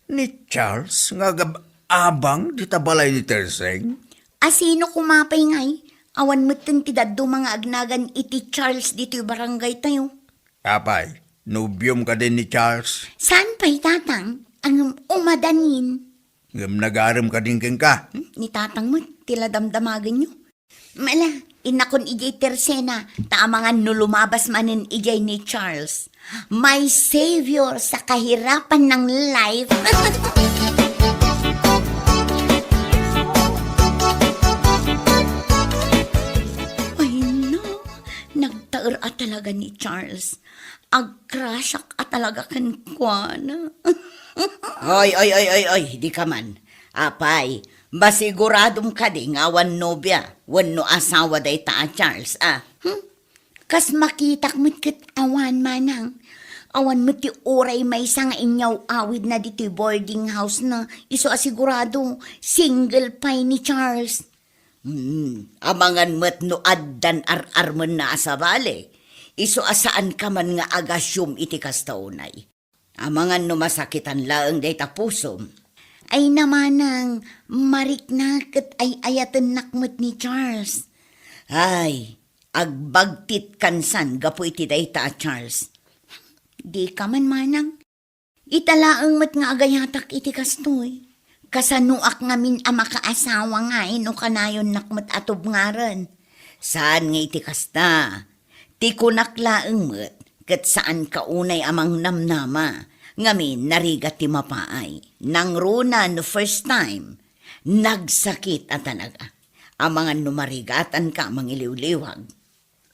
Ni Charles nga agab-abang dita balay ni Terseng? A, sino koma pay ngay? Awan metten ti dadduma nga agnagan iti Charles ditoy barangaytayo. Apay, nobiom kadi ni Charles? Saan pay, tatang? Ngem umadanin. Ngem nagarem kadin kenka? Hmm, ni tatang met, ti la damdamagenyo. Mala, innakon idiay Terseng, ta amangan no lumabas manen idiay ni Charles. My savior sa kahirapan ng life. Ay, no. Nagtaer a talaga ni Charles. Agkrasyak a talaga kenkuana. Oy, oy, oy, oy, oy, di ka man. Apay, masiguradom kadi nga awan nobia wenno asawa dayta a Charles, a? Hmm? Kas makitak met ket awan, manang. Awan met ti uray maysa nga inyaw-awidna ditoy boarding house na, isu a sigurado, single pay ni Charles. Hmm, amangan met no addan ar-armenna a sabali, isu a saanka man nga agasiom iti kasta unay. Amangan no masakitan laeng dayta pusom. Ay, ni manang, marikna ket ay-ayatennak met ni Charles. Ay, agbagtit kansan gapu iti dayta a Charles. Di ka man, manang. Ita laeng met nga agayatak iti kastoy. Kasanoak ngamin a makaasawa ngay no kanayonnak met a tubngaren? Saan nga iti kasta. Ti kunak laeng met, ket saanka unay a mangnamnama. Ngamin, narigat ti mapaay. Nangruna no first time, nagsakit a talaga. Amangan no marigatanka a mangiliwliwag.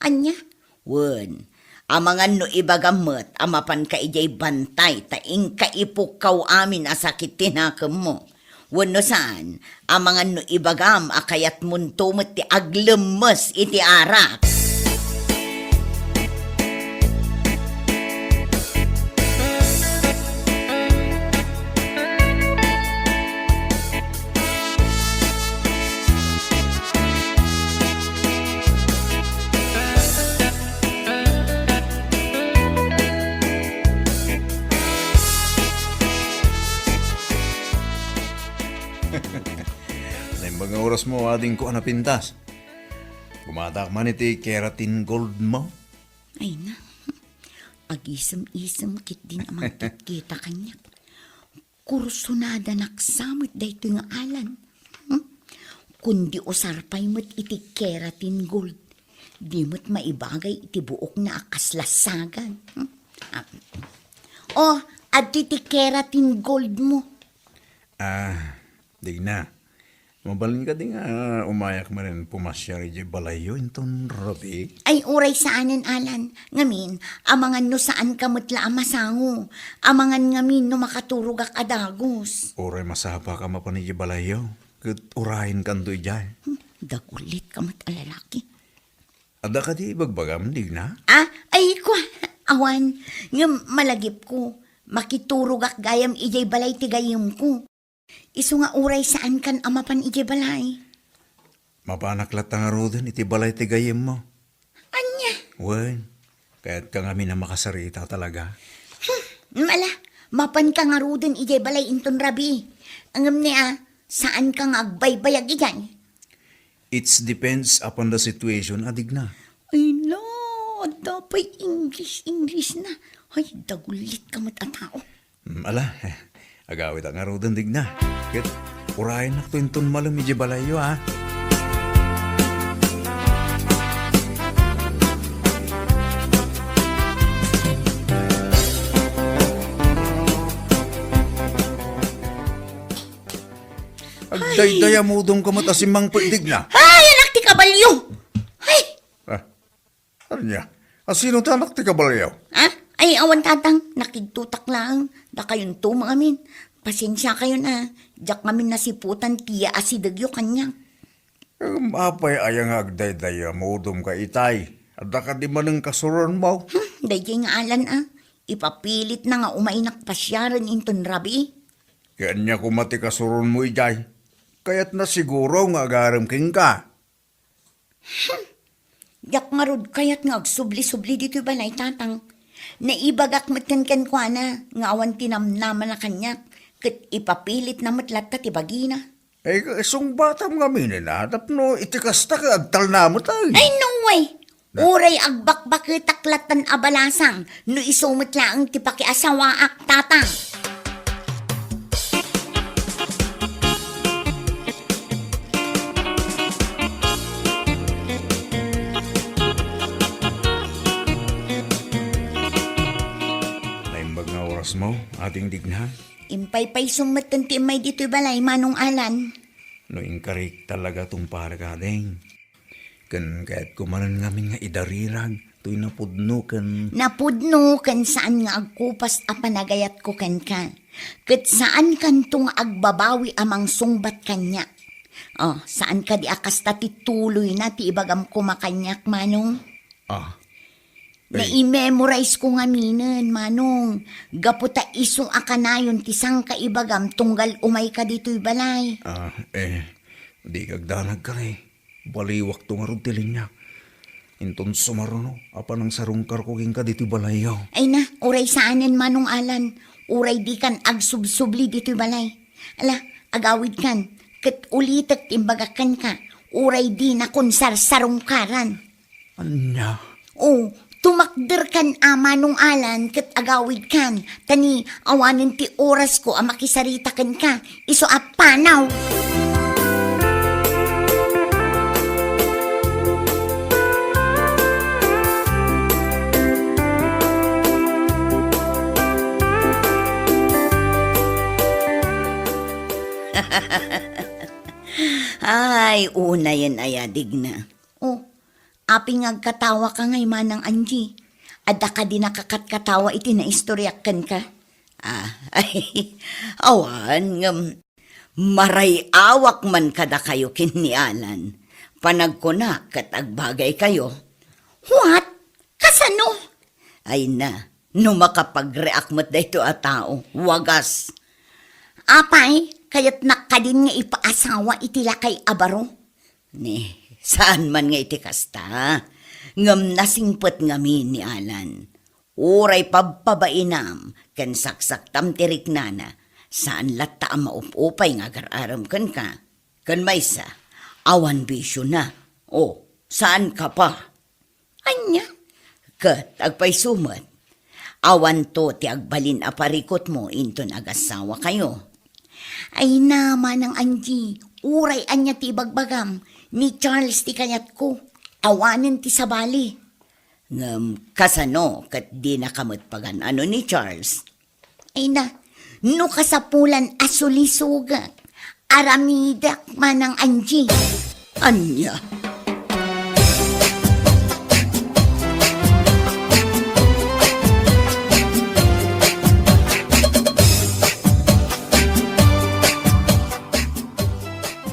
Ania? Wen, amangan no ibagam met a mapanka idiay bantay ta inka ipukkaw amin a sakit ti nakemmo. Wenno saan, amangan no ibagam a kayatmonto met ti aglemmes iti arak. Naimbag nga orasmo, adingko a napintas. Gumatak man iti keratin gold mo. Ay na, agisem-isem ketdin a mangkitkita kaniak. Kursunadanak sa met daytoy nga alan. Hmm? Kundi usar pay met iti keratin gold, di met maibagay iti buokna a kasla sagad. Hmm? Ah. Oh, adtoy ti keratin gold mo. Ah, Digna. Mabalin kadi nga umayak manen pumasiar idiay balayyo inton rabii? Ay, uray saanen, Alan. Ngamin, amangan no saanka met la a masango. Amangan ngamin no makaturogak a dagus. Uray masapaka mapan idiay balayyo, ket urayenkanto idiay. Hmm, dagulitka met a lalaki. Adda kadi ibagbagam, Digna? Ah, ay, kua, awan. Ngem malagipko, makiturogak gayam idiay balay ti gayyemko. Isu nga uray saankan a mapan idiay balay. Mapanak latta ngaruden iti balay ti gayyemmo. Ania? Wen, Kayatka ngamin a makasarita talaga? Hmm, ala, mapanka ngaruden idiay balay inton rabii. Ngem ni a, saanka nga agbaybayag idiay. It depends upon the situation, a Digna. Ay na, adda pay English, English na. Ay, dagulitka met a tao. Hmm, ala, eh, agawidak ngaruden, Digna. Ket, urayennakto inton malem idiay balayyo, a. Agdaydayamudenka met a simmangpet, Digna. Ay, anak ti kabalio! Ay! Ah, ania? A, sino ti anak ti kabalio? Ah? Ay, awan, tatang. Nakigtotak laeng. Dakayonto met ngamin. Pasensiakayon a. Diak ngamin nasiputan ti yaasidegyo kaniak. Em, apay aya nga agdaydayamudemka itay? Adda kadi manen kasuronmo? Hmm, daydiay nga Alan a. Ipapilitna nga umaynak pasiaren inton rabii. Ket ania koma ti kasuronmo idiay? Kayatna siguro nga agarem kenka. Hmm. Diak ngarud kayat nga agsubli-subli ditoy balay, tatang. Naibagak met ken kenkuana nga awan ti namnamana kaniak, ket ipapilitna met latta ti bagina. Ay, sungbatam ngamin a, tapno iti kasta ket agtalna met ay. Ay, no way! Na- Uray agbakbaketak lattan a balasang no isu met laeng ti pakiasawaak, tatang. Naimbag nga orasmo, Ading Digna. Impaypaysom metten ti immay ditoy balay, Manong Alan. No inkarik talaga tungparek, Ading. Ken kayatko manen ngamin nga idarirag toy napudno ken Napudno ken saan nga agkupas a panagayatko kenka. Ket saankanto nga agbabawi a mangsungbat kaniak. Oh, saan kadi a kasta ti tuloyna ti ibagam koma kaniak, Manong? Ah. Ay. Nai-memorize ko ngaminen, Manong. Gapu ta isu a kanayon ti sangkaibagam tunggal umayka ditoy balay. Ah, eh, dika agdanag kari. Baliwakto ngarud ti linia. Inton sumaruno a panangsarungkarko kenka ditoy balayyo. Ay na, uray saanen, Manong Alan. Uray dikan agsubsubli ditoy balay. Ala, agawidkan, ket ulitek ti imbagak kenka. Uray dinakon sarsarungkaran. Ania? O, tumakderkan a, Manong Alan, ket agawidkan, ta ni awanen ti orasko a makisarita kenka, isu a panaw. Ay, unayen aya, Digna. O, apay nga agkatawaka ngay, Manang Angie? Adda kadi nakakatkatawa iti naistoriak kenka? Ah, ay, awan, ngem maray-awak man kadakayo ken ni Alan. Panagkunak ket agbagaykayo. What? Kasano? Ay na, no makapagreak met daytoy a tao, wagas. Apay, kayatnak kadin nga ipaasawa iti lakay a baro? Ni, saan man nga iti kasta. Ngem nasingpet ngamin ni Alan. Uray pabpabainam ken saksaktam ti riknana, saan latta a maup-upay nga agar-arem kenka. Ken maysa, awan bisiona. O, saanka pa? Ania? Ket agpayso met, awanto ti agbalin a parikutmo inton agasawakayo. Ay na, Manang Angie, uray ania ti ibagbagam, ni Charles ti kayatko. Awanen ti sabali. Ngem kasano ket dinaka met pagan-ano ni Charles? Ay na, no kasapulan a sulisogek, aramidek, Manang Angie. Ania?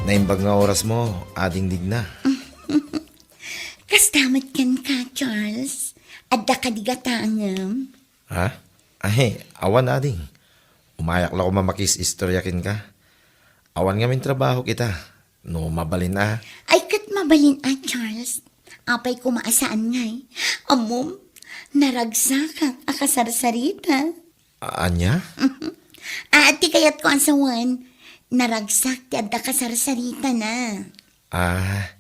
Naimbag nga orasmo, Ading Digna. Kasta met kenka, Charles. Adda kadi gatangem? Ha? Ay, awan, Ading. Umayak la koma makis-istorya kenka. Awan ngamin trabaho kita. No mabalin a. Ay, ket mabalin a, Charles. Apay koma a saan ngay? Ammom, Naragsakak a kasarsarita. A-, ania? Ah, ti kayatko a sawen, naragsak ti adda kasarsaritana. Ah,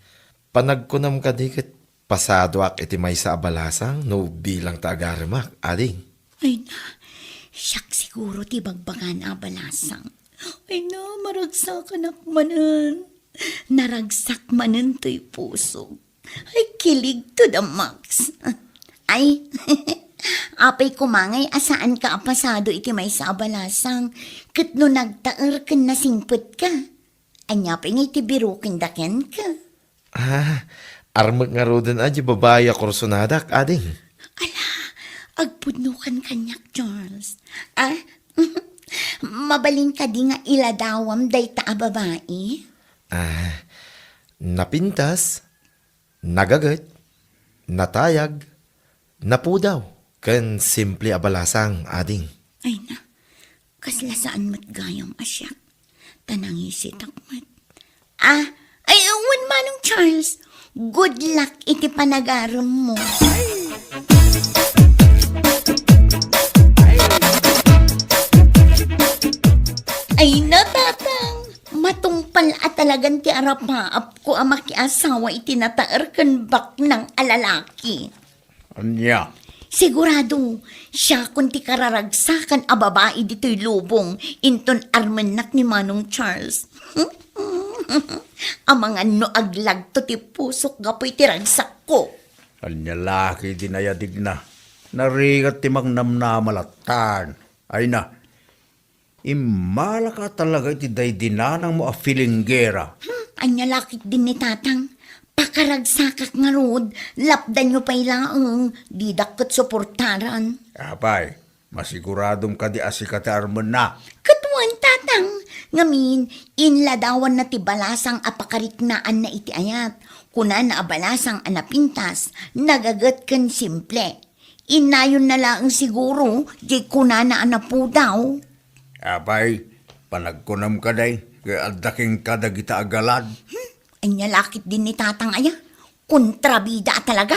panagkunam kadi ket pasadoak iti maysa a balasang no bilang ta agaremak, ading? Ay na, siak siguro ti bagbagana a balasang. Ay na, maragsakanak manen. Naragsak manen toy pusok. Ay, kilig to the max. Ay, apay koma ngay a saanka a pasado iti maysa a balasang, ket no nagtaer ken nasingpetka, ania pay ngay ti biroken da kenka? Ah, armek ngaruden a di babai a kursonadak, ading. Ala, agpudnokan kaniak, Charles. Ah, mabalin kadi nga iladawam dayta a babai? Ah, napintas, nagaget, natayag, napudaw, ken simple a balasang, ading. Ay na, kasla saan met gayam a siak. Ta nangisitak met. Ah, ay, wen Manong Charles, good luck iti panagarem mo. Ay na, Tatang, matungpal a talagan ti arapaapko a makiasawa iti nataer ken baknang a lalaki. Ania? Sigurado, siakon ti kararagsakan a babai ditoy lubong inton armennak ni Manong Charles. Amangan no aglagto ti pusok gapu iti ragsakko. Ania la ketdi nayadigna? Narigat ti mangnamnama lattan. Ay na, immalaka talaga iti daydi nanangmo a filinggera. Hmm, ania la ketdin ni Tatang? Pakaragsakak ngarud, lapdanyo pay laeng, didak ket suportaran. Apay, masiguradom kadi a sika ti armenna? Ket wen, Tatang, ngamin, inladawanna ti balasang a pakariknaanna iti ayat. Kunana a balasang a napintas, nagaget ken simple. Innayonna laeng siguro, diay kunana a napudaw. Apay, panagkunam kadi, ket adda kenka dagita a galad? Hmm, ania la ketdin ni Tatang aya? Kontrabida a talaga.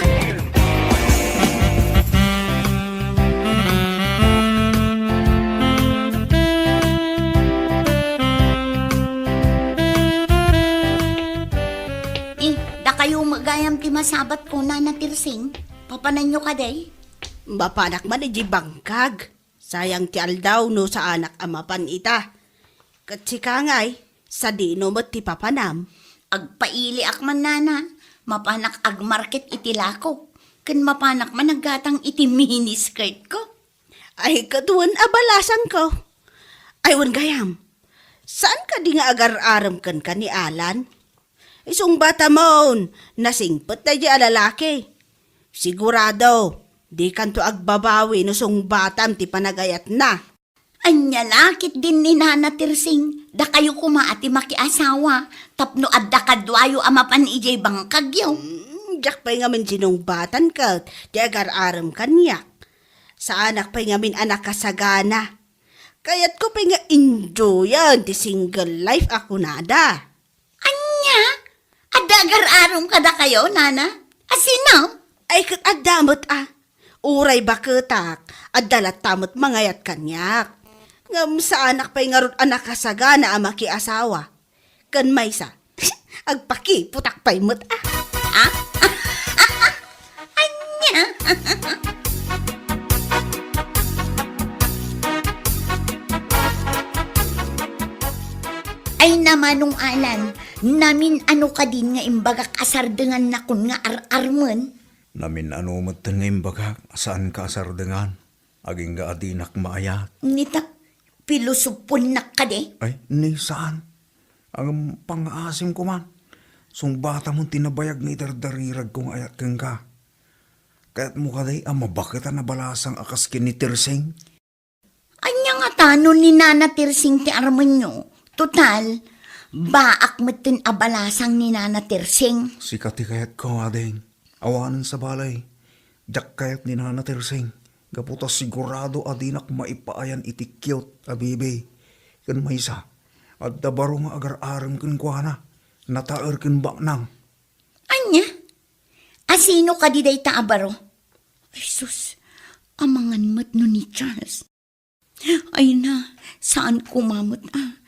Eh, dakayo met gayam ti masabat ko, Nana Tirsing. Papananyo kadi? Mapanak man idiay bangkag. Sayang ti aldaw no saanak a mapan ita. Ket sika ngay, sadino met ti papanam? Agpailiak man, Nana. Mapanak agmarket iti lakok. Ken mapanak man aggatang iti miniskirtko. Ay, ket wen a balasangko. Ay, wen gayam. Saan kadi nga agar-arem kenka ni Alan? Isungbatamon, nasingpet daydiay a lalaki. Sigurado, dikanto agbabawi no sungbatam ti panagayatna. Ania la ketdin ni Nana Tirsing, dakayo koma a ti makiasawa, tapno adda kaduayo a mapan idiay bangkagyo. Hmm, diak pay ngamin sinungbatan ket ti agar-arem kaniak. Saanak pay ngamin a nakasagana. Kayatko pay nga enjoyan ti single life a kunada. Ania? Adda agar-arem kadakayo, Nana? A sino? Ay, ket adda met a. Uray baketak, adda latta met mangayat kaniak. Ngem saanak pay ngarud a nakasagana a makiasawa. Ken maysa, agpakiputak pay met a. Ah? Ania? Ay, Manong Alan, namin-ano kadin nga imbagak a sardengannakon nga ar-armen? Namin-ano metten nga imbagak a saanka a sardengan, agingga a dinak maayat. Nita, pilosoponnak kadi? Ay, ni saan. Ngem pangngaasim koman. Sungbatamon ti nabayag nga idardariragko nga ayat kenka. Kayatmo kadi a mabaketan a balasang a kas ken ni Tirsing? Ania ngata no ni Nana Tirsing ti armenyo? Total, baak metten a balasang ni Nana Tirsing. Sika ti kayatko, ading. Awanen sabali, diak kayat ni Nana Tirsing, gapu ta sigurado a dinak maipaayan iti cute a baby. Ken maysa, adda baro nga agar-arem kenkuana, nataer ken baknang. Ania? A sino kadi dayta a baro? Ay sus, Amangan met no ni Charles. Ay na, saan koma met a.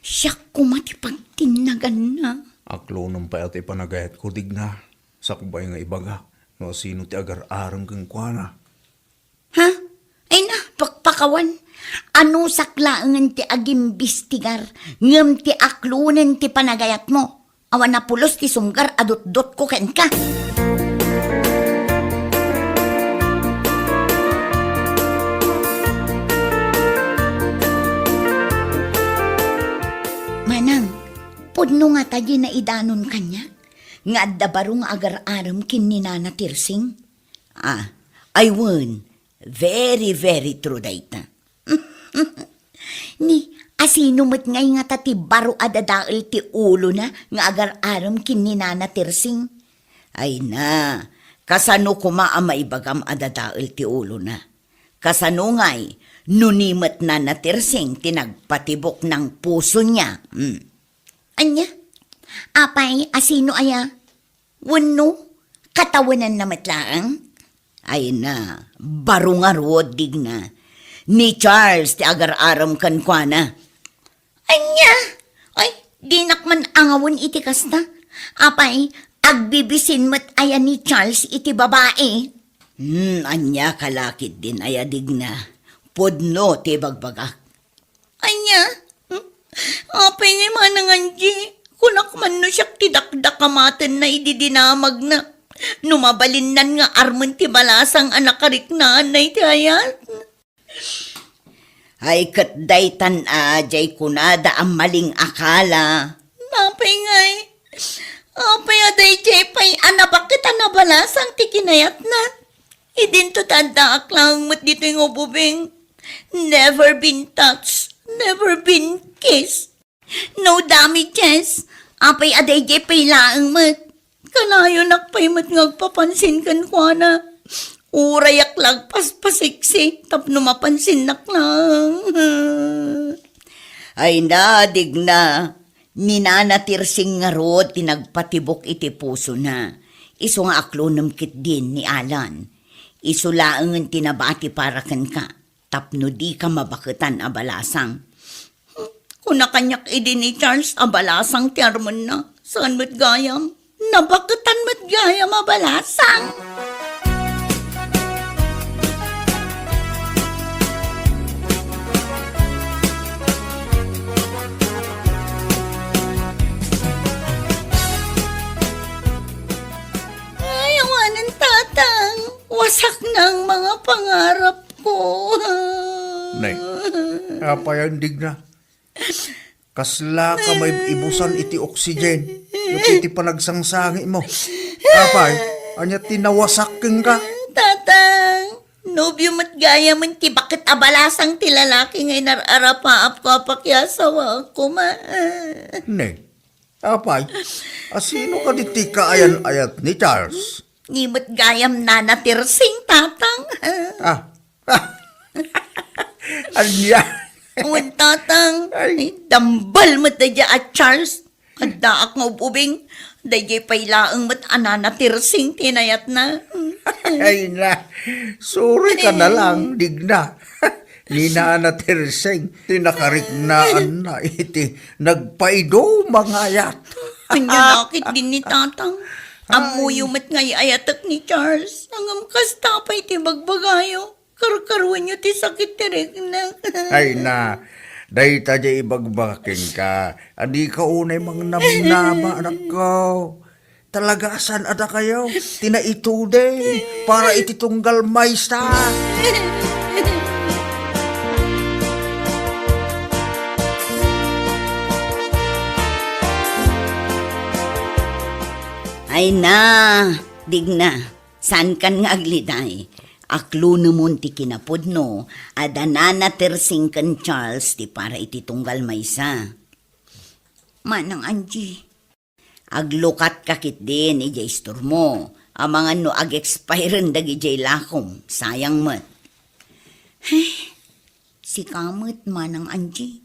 Siak koma ti pagtinnaganna. Aklonem pay a ti panagayatko, Digna. Sakbay nga ibagak no sino ti agar-arem kenkuana. Ha? Ay na, pakpakawan. Anusak laengen ti agimbistigar, ngem ti aklonen ti panagayatmo. Awan a pulos ti sunggar a dutdotko kenka. Manang, pudno ngata diay naidanon kaniak nga adda baro nga agar-arem ken ni Nana Tirsing? Ah, ay wen, very, very true dayta. Ni, asino met ngay ngata ti baro a dadael ti ulona nga agar-arem ken ni Nana Tirsing? Ay na, kasano koma a maibagam a dadael ti ulona? Kasano ngay no ni met Nana Tirsing ti nagpatibok ng puso niya? Hmm. Ania? Apay, asino aya? Wenno, katawenanna met laeng? Ay na, baro ngarud, Digna. Ni Charles ti agar-arem kenkuana. Ania? Ay, dinak man angawen iti kasta. Apay, agbibisin met aya ni Charles iti babai? Hmm, ania ka la ketdin aya, Digna? Pudno ti bagbagak. Ania? Hmm? Apay ngay, Manang Angie, kunak man no siak ti dakdakamatenna idi dinamagna. No mabalinnan nga armen ti balasang a nakariknaanna iti ayat. Ay, ket daytan a, jay kunada a malingakala. Apay ngay? Apay a dayjay pay a nabaket a nabalasang ti kinayatna? Idinto ta addaak laeng met ditoy nga ububing. Never been touched, never been kissed. No damages. Apay a dayjay pay laeng met. Kanayonak pay met nga agpapansin kenkuana. Urayak la agpaspasiksi tapno mapansinnak laeng. Ay na, Digna. Ni Nana Tirsing ngarud ti nagpatibok iti pusona. Isu nga aklonem ketdin ni Alan. Isu laengen ti nabati para kenka. Tapno dika mabaketan a balasang. Kuna kaniak idi ni Charles a balasang ti armenna, saan met gayam? Nabaketan met gayam a balasang. Ay, awanen, Tatang. Wasakna ang mga pangarap ko. Nay, apay a Digna? Kasla ka maibusan iti oxygen ket iti panagsangsangitmo. Apay, ania ti nawasak kenka? Tatang, nobio met gayamen ti baket a balasang ti lalaki nga inar-arapaapko a pakiasawaak koma. Ne, apay, asino kadi ti kaayan-ayat ni Charles? Ni met gayam Nana Tirsing, Tatang. Ah. Ania? Wen, Tatang. Ay. Ay, dambal met daydiay a Charles. Addaak nga ub-ubing. Daydiay pay laeng met a Nana Tirsing ti inayatna. Ay na, suri ka na lang, Digna. Ni Nana Tirsing, ti nakariknaanna iti nagpaiduma nga ayat. Ania la ketdin ni Tatang? Ay. Ammoyo met nga ay-ayatek ni Charles. Ngem kasta pay ti bagbagayo. Karkaruenyo ti sakit ti rikna. Ay na, dayta diay ibagbaga kenka. Adika unay mangnamnama, anakko. Talaga a saan a dakayo ti naituding para iti tunggal maysa. Ay na, Digna, saankan nga agliday. Aklonemon ti kinapudno, adda Nana Tirsing ken Charles ti para iti tunggal maysa. Manang Angie. Aglukatka ketdin idiay istormo. Amangan no ag-expiren dagidiay lakom. Sayang met. Ay, sika met, Manang Angie.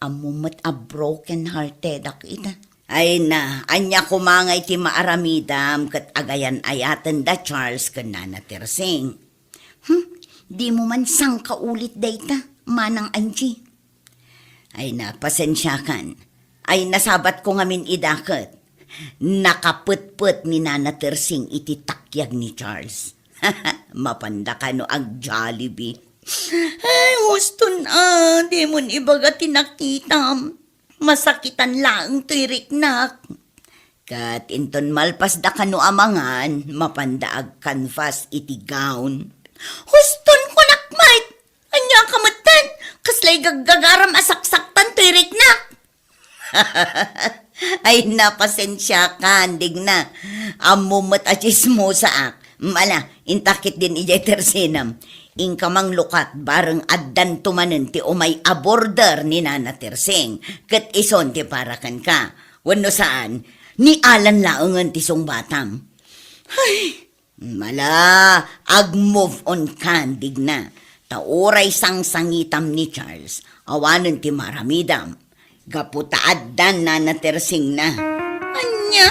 Ammom met a broken heartedak ita. Ay na, ania koma ngay ti maaramidam ket agayan-ayaten da Charles ken Nana Tirsing? Hmm? Dimo man sangkaulit dayta, Manang Angie. Ay, na, pasensiakan. Ay, nasabatko ngamin idaket. Nakapetpet ni Nana Tersing iti takyag ni Charles. Mapanda kano ag-Jollibee. Ay, huston a, dimon ibaga ti nakitam. Masakitan laeng toy riknak. Ket inton malpasda kano a mangan, mapanda agkanfas iti gown. Huston, kunak met! Ania ka metten? Kaslay gaggagaram a saksaktan toy riknak? Ay, na, pasensiakan, Digna. Ammom met a tsismosaak. Ala, inta ketdin idiay tersenam. Inka manglukat, bareng addanto manen ti umay a border ni Nana Tersing, ket isun ti para kenka. Wenno saan, ni Alan laengen ti sungbatam. Ay, ala, ag-move on kan, Digna. Ta uray sangsangitam ni Charles, awanen ti maaramidam. Gapu ta addan Nana Tersingna. Ania?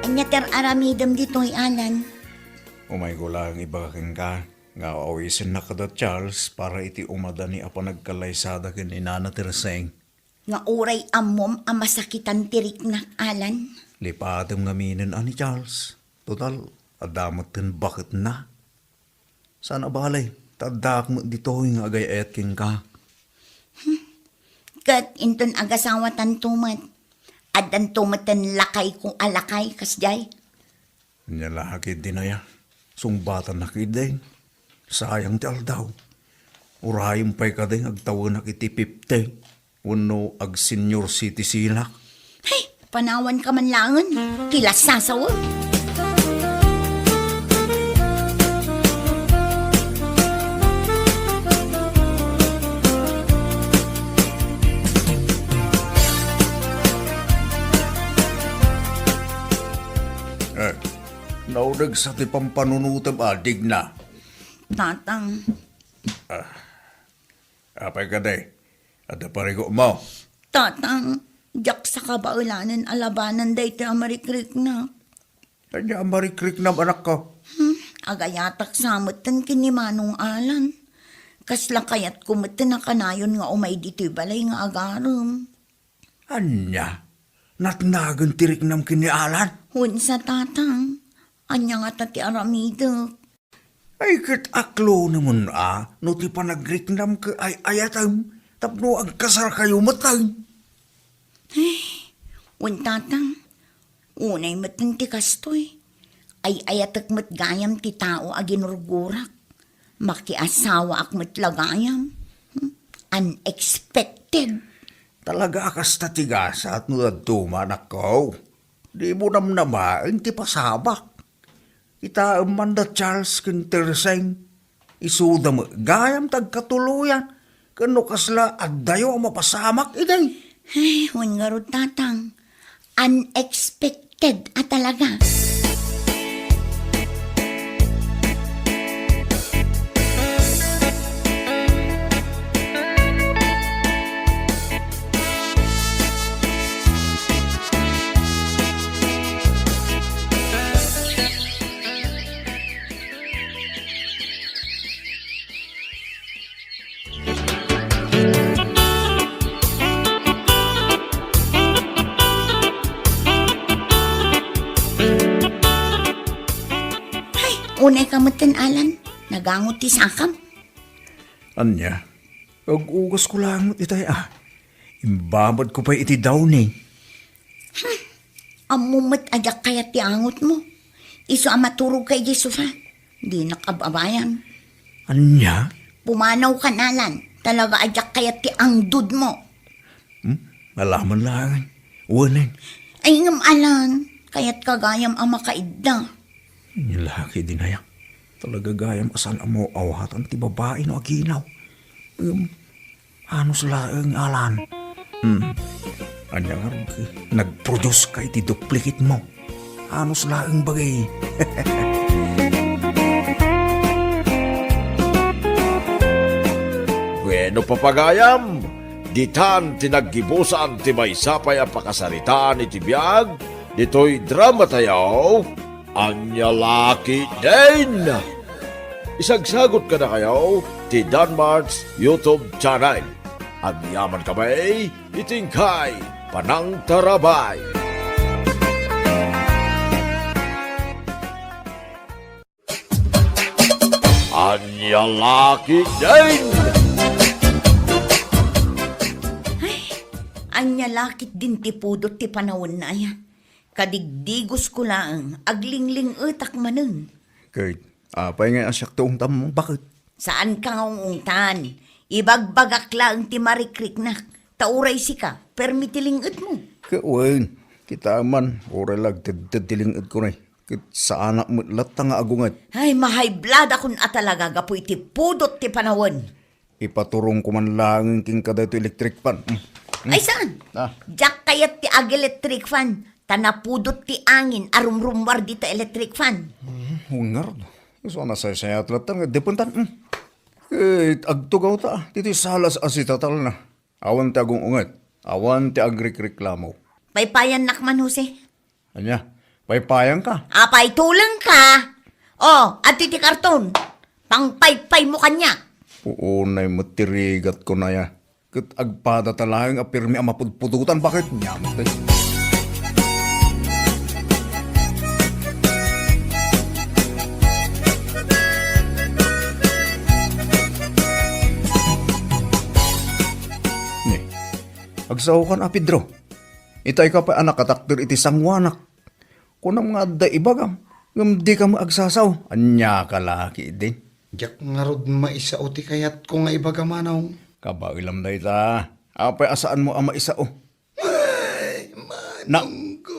Ania ti ar-aramidem ditoy, Alan? Umayko laeng ibaga kenka nga awisennak kada Charles para iti umadani a panagkallaysada ken ni Nana Tersing. Nga uray ammom a masakitan ti riknak, Alan. Lipatem ngaminen a ni Charles. Total, adda met ten baketna. Saan a bale, ta addaak met ditoy nga agay-ayat kenka. Hmm. Ket inton agasawatanto met, addanto met ten lakayko a lakay, kasdiay. Ania la ketdin aya? Sungbatannak idi. Sayang ti aldaw. Urayem pay kadi nga agtawenak iti fifty wenno ag-senior citizenak. Hey, panawanka man laengen. Kilasasawem. Eh, nauneg sa ti pampanunotem a, Digna. Tatang. Ah, apay kadi? Adda parigutmo? Tatang, diak sa kabaelanen a labanan daytoy a marikriknak. Ania a marikriknam, anakko? Hmm, agayatak sa metten ken ni Manong Alan. Kasla kayatko metten a kanayon nga umay ditoy balay nga agarem. Ania? Natnagen ti riknam ken ni Alan? Wen sa, Tatang. Ania ngata ti aramidek? Ay, ket aklonemon a no ti panagriknam ket ay-ayatem tapno agkasarkayo metten. Ay, wen, Tatang. Unay metten ti kastoy. Ay-ayatek met gayam ti tao a ginurgurak. Makiasawaak met la gayam. Hmm? Unexpected. Talaga a kasta ti gasat no dadduma, anakko. Dimo namnamaen ti pasamak. Kitaem man da Charles ken Terseng. Isuda met gayam ti agkatuloyan. Ken no kasla addayo a mapasamak idi. Ay, wen ngarud, Tatang. Unexpected a talaga. Ay, unay ka metten, Alan. Nagangot ti sakam. Ania? Ag-ugasko laeng met itay a. Imbabadko pay iti Downy. Hmm. Ammom met a diak kayat ti angotmo. Isu a maturogka idiay sofa. Dinak ababayan. Ania? Pumanaw ka, Alan. Talaga a diak kayat ti angdudmo. Hmm? Alaman laeng. Wenen. Ay, ngem, Alan, kayatka gayam a makaidda. Nia la ketdin aya. Talaga gayam a saan a maaw-awatan ti babai no aginaw. Ngem, anus laeng, Alan. Hmm. Ania ngarud, nag-produce ka iti duplicate mo. Anus laeng bagay. Wen, No papagayam, ditan ti naggibusan ti maysa pay a pakasaritaan iti biag ditoy dramatayo, Ania La Ketdin. Isagsagot kadakayo ti Danmart's YouTube channel. Agyaman kami iti inkay panangtarabay. Ania La Ketdin. Ay, ania la ketdin ti pudot ti panawen, aya. Kadigdigos ko laeng, aglingling-etak manen. Ket, apay nga siak ti ungtam, baket? Saan ka nga ungtan. Ibagbagak laeng ti marikriknak. Ta uray sika, permi ti ling-etmo. Ket wen, kita man, uray la agtedted ti ling-etko, ne. Ket saanak met latta nga agunget. Ay, mahayblad akon a talaga gapu iti pudot ti panawen. Ipaturongko man laeng kenka daytoy electric fan. Mm. Mm. Ay, saan? Ah. Diak kayat ti ag-electric fan. Ta napudot ti angin a rumrummuar dita electric fan. Mm, ngarud. Isu a nasaysayat latta nga depentan. Mm. Ket agtugawta, ditoy salas a sitatalna. Awan ti agung-unget. Awan ti agrikreklamo. Paypayannak man, Jose. Ania? Paypayanka? Apay, tulengka? O, adtoy ti karton. Pangpaypaymo kaniak. Puonay met ti rigatko, aya. Ket agpadata laeng a permi a mapudpudotan, baket? Ania met, eh. Ni, agsaokan a, Pedro. Itay ka pay a nakatakder iti sangoanak. Kunam nga adda ibagam, ngem dika met agsasao. Ania ka la ketdin? Diak ngarud maisao ti kayatko nga ibaga, Manong. Kabaelam dayta. Apay a saanmo a maisao? Ay, Na-, Manong ko.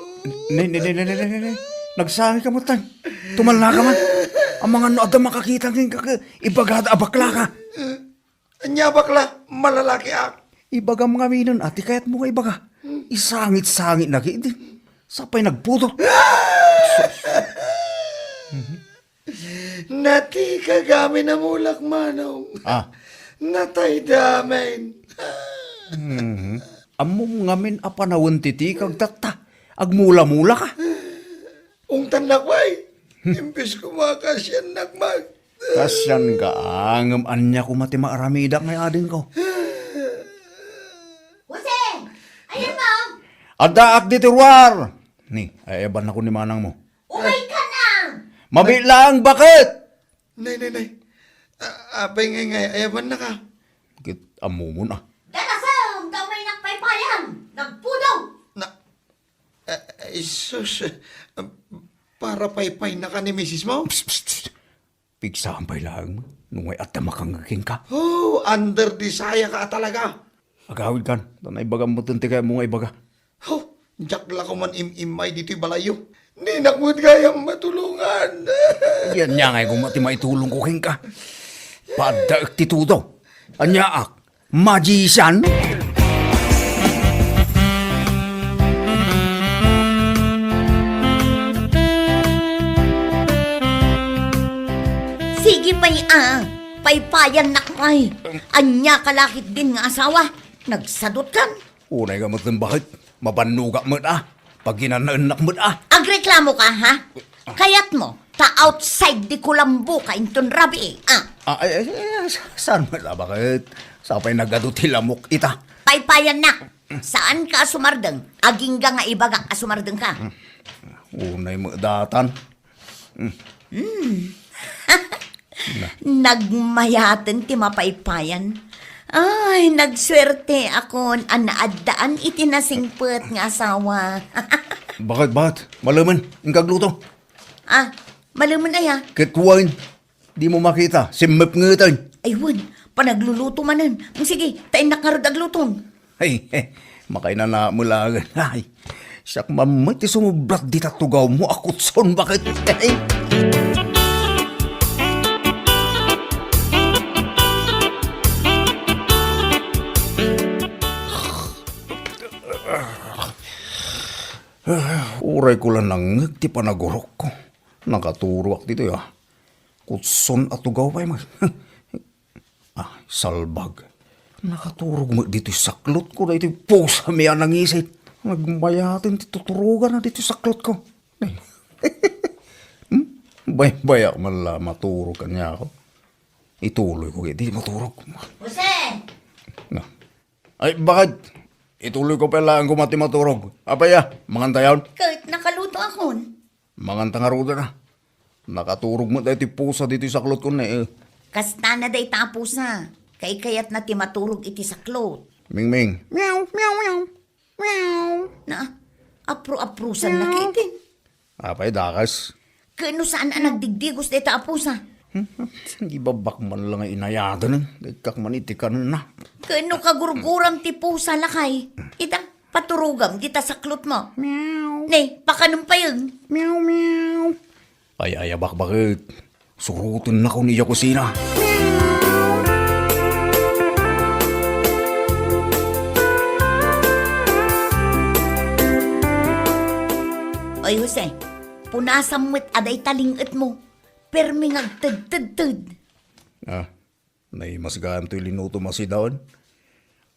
Ne, ne, ne, ne, ne, ne, ne, ne. Nagsangit ka met, tay. Tumalna ka man. Amangan no adda makakita kenka, ibagada a bakla ka. Ania, bakla? Malalakiak. Ibagam ngaminen a ti kayatmo nga ibaga. Isangit-sangit na ketdi. Sapay nagpudot. Natikag amin a mulak, Manong. Ah. Natayda amin. Mhm. Ammom ngamin a panawen ti tikag tatta. Agmula-mula ka. Ungtannak pay. Imbes koma kasiannak met. Kasianka, ngem ania koma ti maaramidak nga adingko? Jose! Ayanmo? Addaak ditoy ruar! Ni, ayabannakon ni manangmo. Umayka na! Mabiit laeng, baket! Nay, nay, nay. A-, apay ngay ngay, ayabannaka? Ket ammomon a. Darasem ta umaynak paypayan! Nagpudot! Na, Eh, eh, sus, eh, para paypaynaka ni misismo? Psst, psst, psst. Pigsam pay laeng no ngay adda makangngeg kenka. Oh, under the saya ka talaga. Agawidkan, ta naibagam met ti kayatmo nga ibaga. Oh, diak la koma im-immay ditoy balayyo. Dinak met gayam matulongan. Ania ngay koma ti maitulongko kenka. Paaddaek ti tudo. Aniaak. Magician? Sige pay a, paypayannak pay. Ania ka la ketdin nga asawa? Nagsadutkan? Unay ka met, baket. Mabannogak met a. Paginanaennak met a. Agreklamo ka, ha? Kayatmo, ta outside the kulambo ka inton rabii, ah. Ah, ay, ay, ay, ay, sa-, saan met a, baket? Sapay nagadu ti lamok ita. Paypayannak. Saan ka a sumardeng? Agingga nga ibagak a sumardeng ka. Unay met datan. Mm. Nagmayaten ti mapaypayan. Ay, nagsuerteakon a naaddaan iti nasingpet nga asawa. Baket, baket. Malemen, inka agluto. Ah, malemen aya? Ket wen, dimo makita, simmep ngeten. Ay, wen, panagluluto manen. Mm, sige, ta innak ngarud agluton. Ay, eh, makainana met laeng. Ay, siak man met ti sumublat dita tugawmo a kutson, baket. Uray ko la nangngeg ti panagurokko. Nakaturoak ditoy, ah. Kutson a tugaw pay met. Ah, salbag. Nakaturog met ditoy saklotko daytoy pusami a nangisit. Nagmayaten ti tuturoganna ditoy saklotko. Hmm? Baybay-ak man la maturog kaniak. Ituloyko ket di maturog. Jose! Na. Ay, bakit? Ituloyko pay laeng koma ti maturog. Apay a, mangantayon? Ket nakalutoakon. Manganta ngaruden a. Nakaturog met daytoy pusa ditoy saklotkon, eh. Kastana dayta a pusa. Kaykayatna ti maturog iti saklot. Mingming. Meow, meow, meow. Meow. Na, apro-aprosanna Meow. Kaitin. Apay, dakas? Ket no saan a nagdigdigos dayta a pusa? Ibabak man la nga inayaten, ikkak man iti kanenna. Ket no kagurguram ti pusa, lakay, ita, paturogam dita saklotmo. Meow. Ne, pakanem payen. Meow, meow. Ay, ay, abakbaket. Surotennakon idiay kusina. Oy, Jose, punasam met a dayta ling-etmo. Permi nga agtedtedted. Ah, naimas gayam toy linutom a sidaen.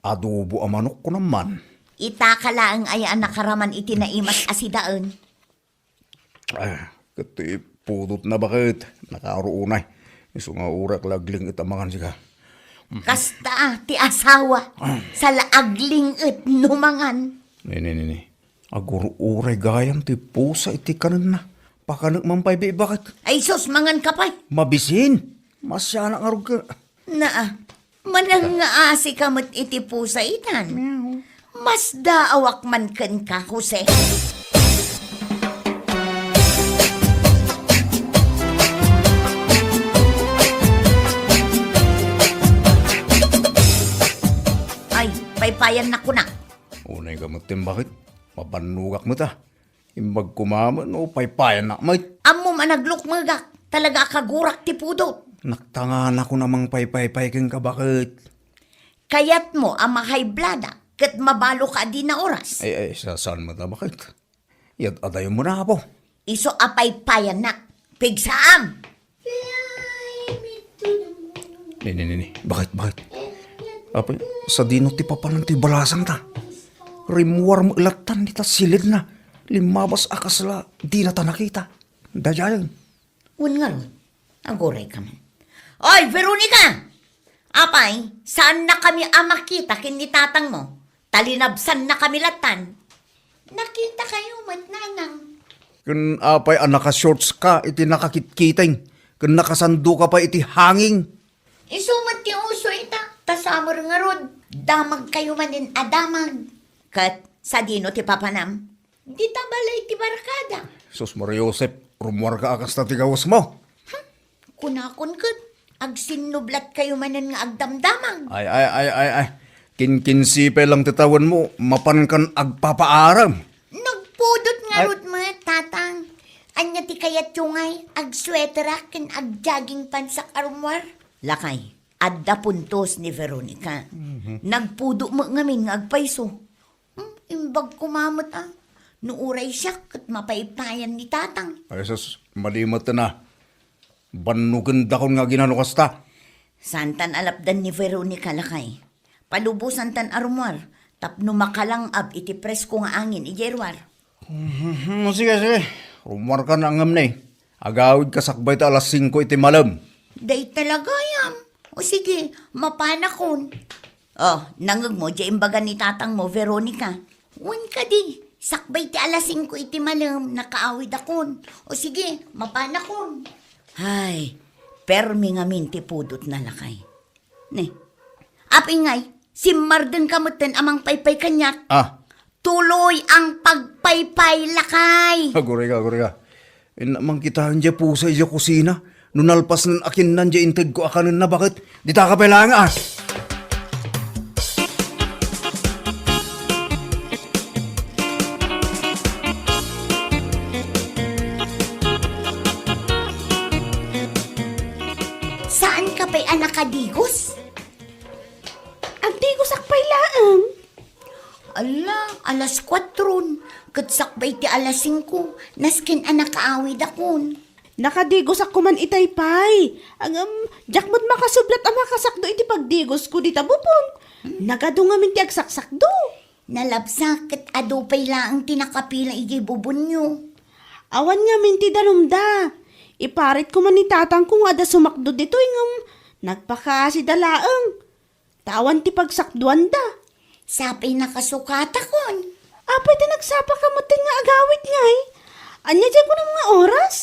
Adobo a manok, kunam man. Itaka laeng aya a nakaraman iti naimas a sidaen. Ah, ket ti pudotna baket, nakaruonay. Isu nga uray la agling-et a mangan sika. Kasta a, ti asawa, saan la agling-et no mangan. Ni, ni, ni, ni. Agur-uray gayam ti pusa iti kanenna. Pakanek man pay baket. Ay sus, mangan ka pay. Mabisin. Masianak ngarud ka. Naa, manang nga asi ka met iti pusa itan. Meow. Masdaawak man kenka, Jose. Ay, paypayan na kuna. Unay ka met, baket. Mabannogak met a. Imbag koma met no paypayanak met. Ammom a naglukmegak, talaga a kagurak ti pudot. Naktanganakon a mangpaypaypay kenka, baket. Kayatmo a mahayblada ket mabalo ka a dina oras? Ay, ay, sa-, saan met a, baket? Yad-adayon mo na, apo. Isu a paypayanak. Pigsaam! Ni, ni, ni, ni. Baket, baket? Apay, sadino ti papanan ti balasang ta? Rimmuar met lattan dita silidna. Limmabas a kasla dinata nakita. Daydiayen. Wen ngarud, aguray ka man. Oy, Veronica! Apay, saannakami a makita ken ni tatangmo? Ta linabsannakami lattan. Nakitakayo met, nanang. Ken apay a naka-shorts ka iti nakakitkiting, ken nakasando ka pay iti hanging? Isu met ti uso ita, ta summer ngarud, damagkayo manen a damag. Ket sadino ti papanam? Dita balay ti barkada. Sus, Maria Josep, rummuarka a kasta ti gawesmo. Hmm, kunakon ket, agsinnublatkayo manen nga agdamdamag. Ay, ay, ay, ay, ay. Kinkinsi pay lang ti tawenmo, mapankan agpapaaram. Nagpudot ngarud met, tatang. Ania ti kayatyo ngay, agsueterak ken agjogging pantsak a rummuar? Lakay, adda puntos ni Veronica. Mhm. Nagpudot met ngamin nga agpayso. Hmm, imbag koma met a. No uray siak ket mapaypayan ni tatang. Ay sus, mali met a. Bannogandakon nga aginan no kasta. Saantan a lapdan ni Veronica, lakay. Palubosantan a rummuar tapno makalang-ab iti presko nga angin idiay ruar. Mhm, sige, sige. Rummuarka na ngem ne. Agawidka sakbay ti alas singko iti malem. Dayta la gayam. O sige, mapanakon. O, nangngegmo, diay imbaga ni tatangmo, Veronica. Wen kadi, sakbay ti alas singko iti malem, nakaawidakon. O sige, mapanakon. Hay, permi ngamin ti pudotna, lakay. Ne. Apay ngay, simmardenka metten a mangpaypay kaniak. Ah. Tuloy ang pagpaypay, lakay. Aguray ka, aguray ka. Inna, mangkitaen diay pusa idiay kusina. No nalpasnan a kinnan diay intedko a kanenna, baket? Ditaka pay laeng, ah. Saanka pay a nakadigos? Agdigosak pay laeng. Ala, alas kuatron, ket sakbay ti alas singko, nasken a nakaawidakon. Nakadigosak koman itay pay. Ngem, diak met makasublat a makasakdo iti pagdigosko dita bubon. Nagadu ngamin ti agsaksakdo. Nalabsak ket adu pay laeng ti nakapila idiay bubonyo. Awan ngamin ti danumda. Iparit koman ni tatangko nga adda sumakdo ditoy ngem nagpakaasida laeng. Ta awan ti pagsakduanda. Sapay nakasukatakon. Apay ta nagsapaka met nga agawid ngay? Ania diay kunam nga oras?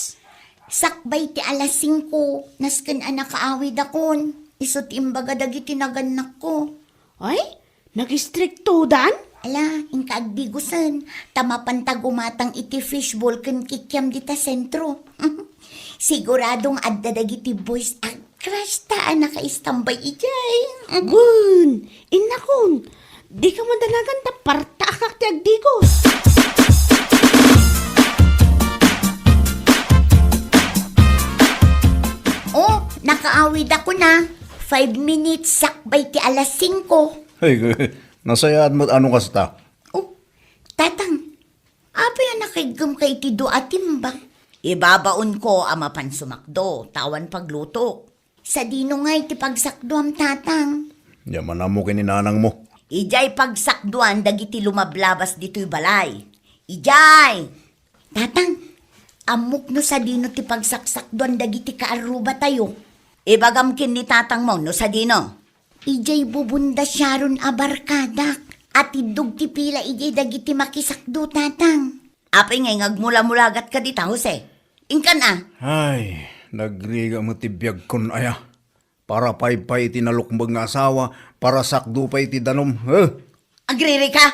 Sakbay ti alas singko, nasken a nakaawidakon. Isu ti imbaga dagiti nagannakko. Ay, nagistriktodan? Ala, inka agdigosen, ta mapanta gumatang iti fishball ken kikiam dita sentro. Sigurado nga adda dagiti boys a crush ta a nakaistambay idiay. Wen, innakon, dika madanagan ta partaakak ti agdigos. Oh, nakaawidakon a. Five minutes sakbay ti alas singko. Ay, nasayaat met a no kasta. Oh, tatang, apay a nakaiggem ka iti dua a timba? Ibabaonko a mapan sumakdo, ta awan paglutok. Sadino ngay ti pagsakduam, tatang? Diak man ammo ken ni nanangmo. Idiay pagsakduan dagiti lumablabas ditoy balay. Idiay! Tatang, ammok no sadino ti pagsaksakduan dagiti kaarrubatayo. Ibagam ken ni tatangmo no sadino. Idiay bubon da Sharon a barkadak. Atiddog ti pila idiay dagiti makisakdo, tatang. Apay ngay nga agmulamulagatka dita, Jose? Inkan a. Ay, nagrigat met ti biagkon aya. Para pay pay iti nalukmeg nga asawa, para sakdo pay iti danum. Eh? Agririka?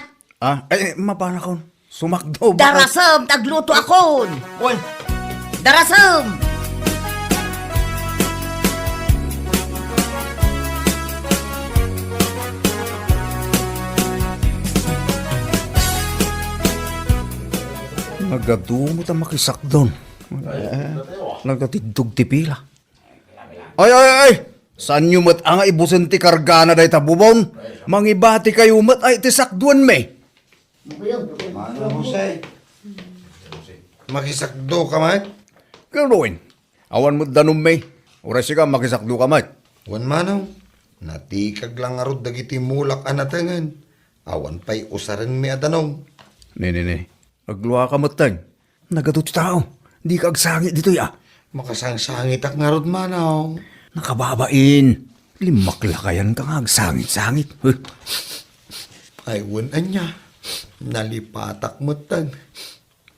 Ah, eh, eh, mapanakon. Sumakdo, bakit? Darasem, taglutoakon. Oy. Darasem! Nagadu met a makisakdon. Eh, nagatiddog ti pila. Ay, ay, ay! Saanyo met a nga ibusen ti kargana dayta bubon? Mangibati kayo met ay ti sakduanmi. Mano, Jose? Makisakdo ka met? Gawin. Awan met danummi. Uray sika, makisakdo ka met. Wen, mano. Natikag lang ngarud dagiti mulak a natengen. Awan pay usarenmi a danum. Ne, ne, ne. Agluaka metten. Nagadu ti tao. Dika agsangit ditoy, a. Makasangsangitak ngarud, manaw. Nakababain. Limmaklakayanka nga agsangit-sangit. Huh. Ay, wen ania. Nalipatak metten.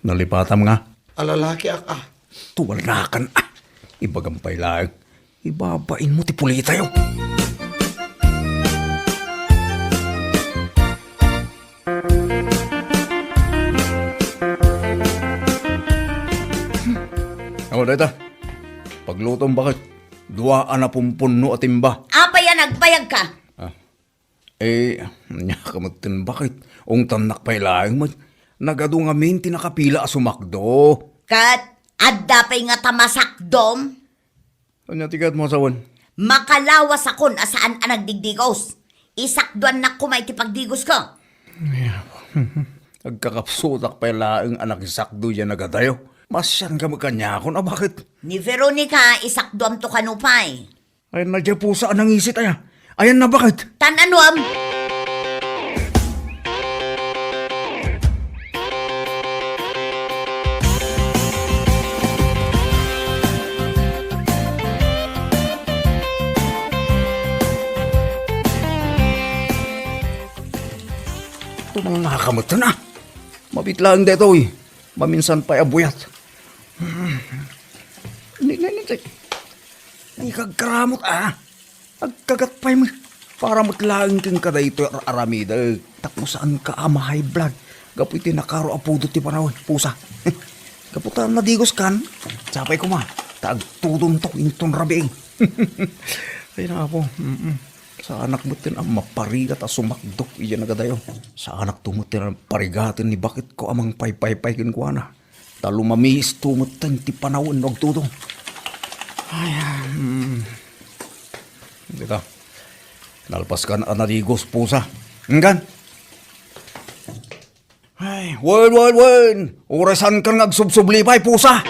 Nalipatam nga? A lalakiak, a. Tuwanakan, a. Ibagam pay laeng. Ibabainmo ti pulitayo. Awa dayta. Paglutom, baket. Dua a napumpunno a timba. Apay a nagbayagka? Ah. Eh, ania ka met ten, baket? Ungtannak pay laeng met. Nagadu ngamin ti nakapila a sumakdo. Ket adda pay ngata masakdom? Ania ti kayatmo a sawen? Makalawasakon a saan a nagdigdigos. Isakduannak koma iti pagdigosko. Ay, apo. Agkakapsutak pay laeng a nakisakdo diay nagadayo. Masianka met kaniakon a baket? Ni Veronica, isakduamto kano pay? Ayanna diay pusa a nangisit aya. Ayanna baket? Tan-anuam? Tumang nakakamatan, a. Mabit laeng daytoy. Maminsan pay a buyat. Ni, ni, ni, ni. Ikagkaramot, a. Agkagat pay met. Para met laeng kenka daytoy ar-aramidek. Tapno saanka a ma-high blood. Gapu iti nakaro a pudot ti panawen, pusa. Gapu ta nadigoskan. Sapay koma. Ta agtudonto inton rabii. Ay, naapo. Mm-mm. Saanak met ten a maparigat a sumakdo idiay nagadayo. Saanakto met ten a parigaten ni baketko a mangpaypaypay kenkuana. Ta lumamiisto met ten ti panawen no agtudong. Ay, ah, mm. Dita. Nalpaskan a nadigos, pusa. Enggan? Ay, wen, wen, wen! Uray saankan nga agsubsubli pay, pusa!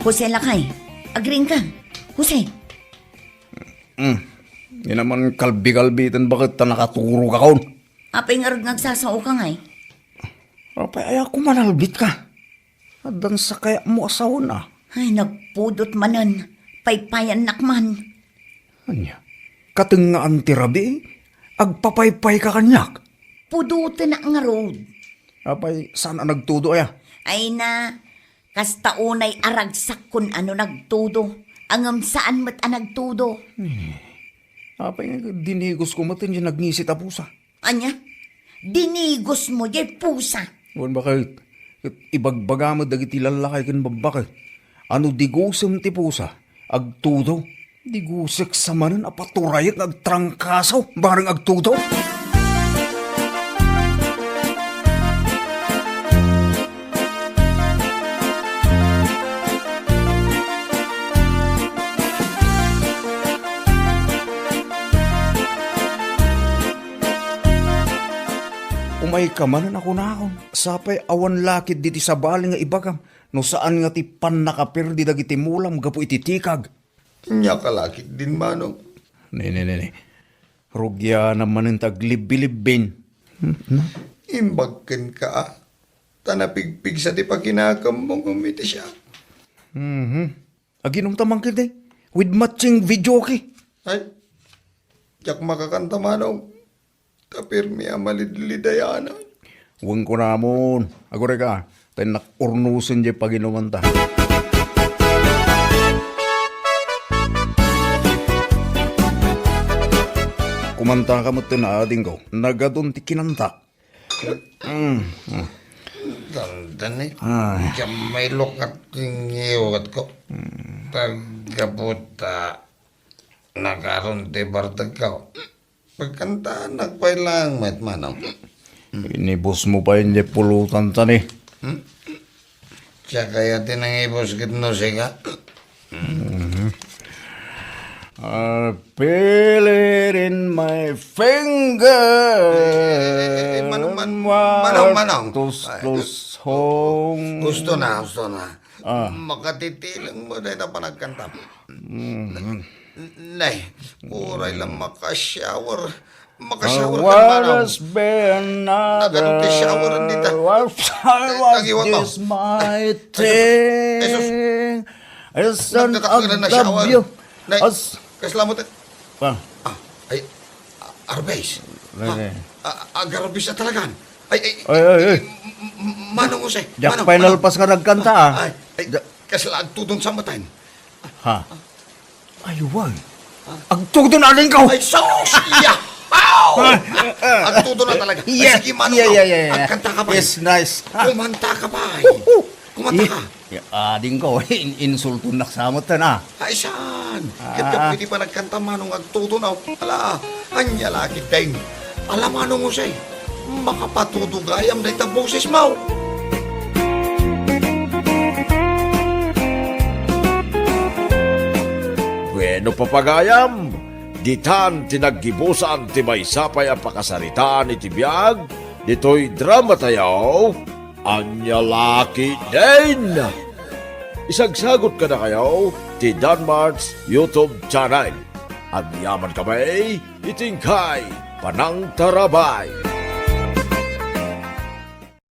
Jose, lakay. Agriingka. Jose. Hmm. Di naman kalbi-kalbi iti baket ta nakaturogakon. Apay ngarud nga agsasaoka ngay? Apay, aya ko manalbitka. Addan sakayatmo a sawen a. Ay, nagpudot manen. Paypayannak man. Ania? Katengngaan ti rabii? Agpapaypayka kaniak? Pudotenak ngarud. Apay, saan a nagtudo aya? Ay na, kasta unay a ragsakkon a no nagtudo. Ngem saan met a nagtudo. Eh, apay nga dinigosko met ti nagngisit a pusa? Ania? Dinigosmo diay pusa? Wen, baket, ket ibagbaga met dagiti lallakay ken babbakek a no digosem ti pusa, agtudo. Digosek sa manen a paturayek nga agtrangkaso, bareng agtudo. Umayka manen a kunakon, sapay awan lakid diti sabali nga ibagam, no saan nga ti pannakaperdi dagiti mulam gapu iti tikag. Ania ka lakid din, Manong? Ne, ne, ne, ne. Rugianam manen ta aglibbilibbin. Hmm, hmm. Imbag kenka, a. Ta napigpigsa ti pakinakemmo ngem iti siak. Mhm. Aginom ta mangkide with matching videoke. Ay, diak makakanta, Manong. Tapirmi a malidlidayanan. Wen kunamon, agurayka, ta innak urnosen diay paginumanta. Kumantaka metten, adingko. Nagadun ti kinanta. Mm, mm. Dandani. Ay. Diak mailok ket tingiwatko. Mm. Taggaputa. Nakaron ti bartegko. Pagkantaannak pay laeng met, Manong. Inibusmo pay diay pulotanta ni. Hmm? Siak aya ti nangibus ket no sika. Mhm. I feel it in my finger. Eh, eh, eh, Manong, Man-, Manong, Manong. Tus, ay, tus, hong. Husto na, husto na. Ah. Makatitileng mo dayta panagkanta. Mhm. Nay, uray lang maka-shower. Maka-shower ka, Manong. Nagano ti shower dita? Ay, agiwat mo. Ay, Jesus. Jesus. Nagkakakita na shower. Nay, kasla mo ta-, ah, ay, ah, arbes. Ah, ah, agarbes na talagan. Ay, ay, ay, ay, ay. M-, m-, Manong Jose, diak Manong, pay Manong. Nalpas nga nagkanta, ah. Ay, ay, kasla agtudon sa matan. Ha? Ay, wen. Agtudon, adingko! Ay, sus! Yahaw! Agtudon na talaga. Ay, yes, sige, Manong, yeah, yeah, yeah, yeah. Agkanta ka pa. Yes, nice. Kumanta ka pa, eh. Kumanta ka. Yeah, adingko, in-, insultonnak sa matan, ah. Ay, saan? Ah. Ket pwede pa nagkanta, Manong, agtudon, ah. Ala, ania lakid dayta. Ala, Manong Jose, makapatudo gayam dayta boses mo. Bueno, papagayam, ditan ti naggibusan ti maysa pay a pakasaritaan iti biag ditoy drama tayo, Ania Lakid Dayta. Isagsagut kadakayo ti Danmart's YouTube channel. Agyaman kami iti inkay panangtarabay.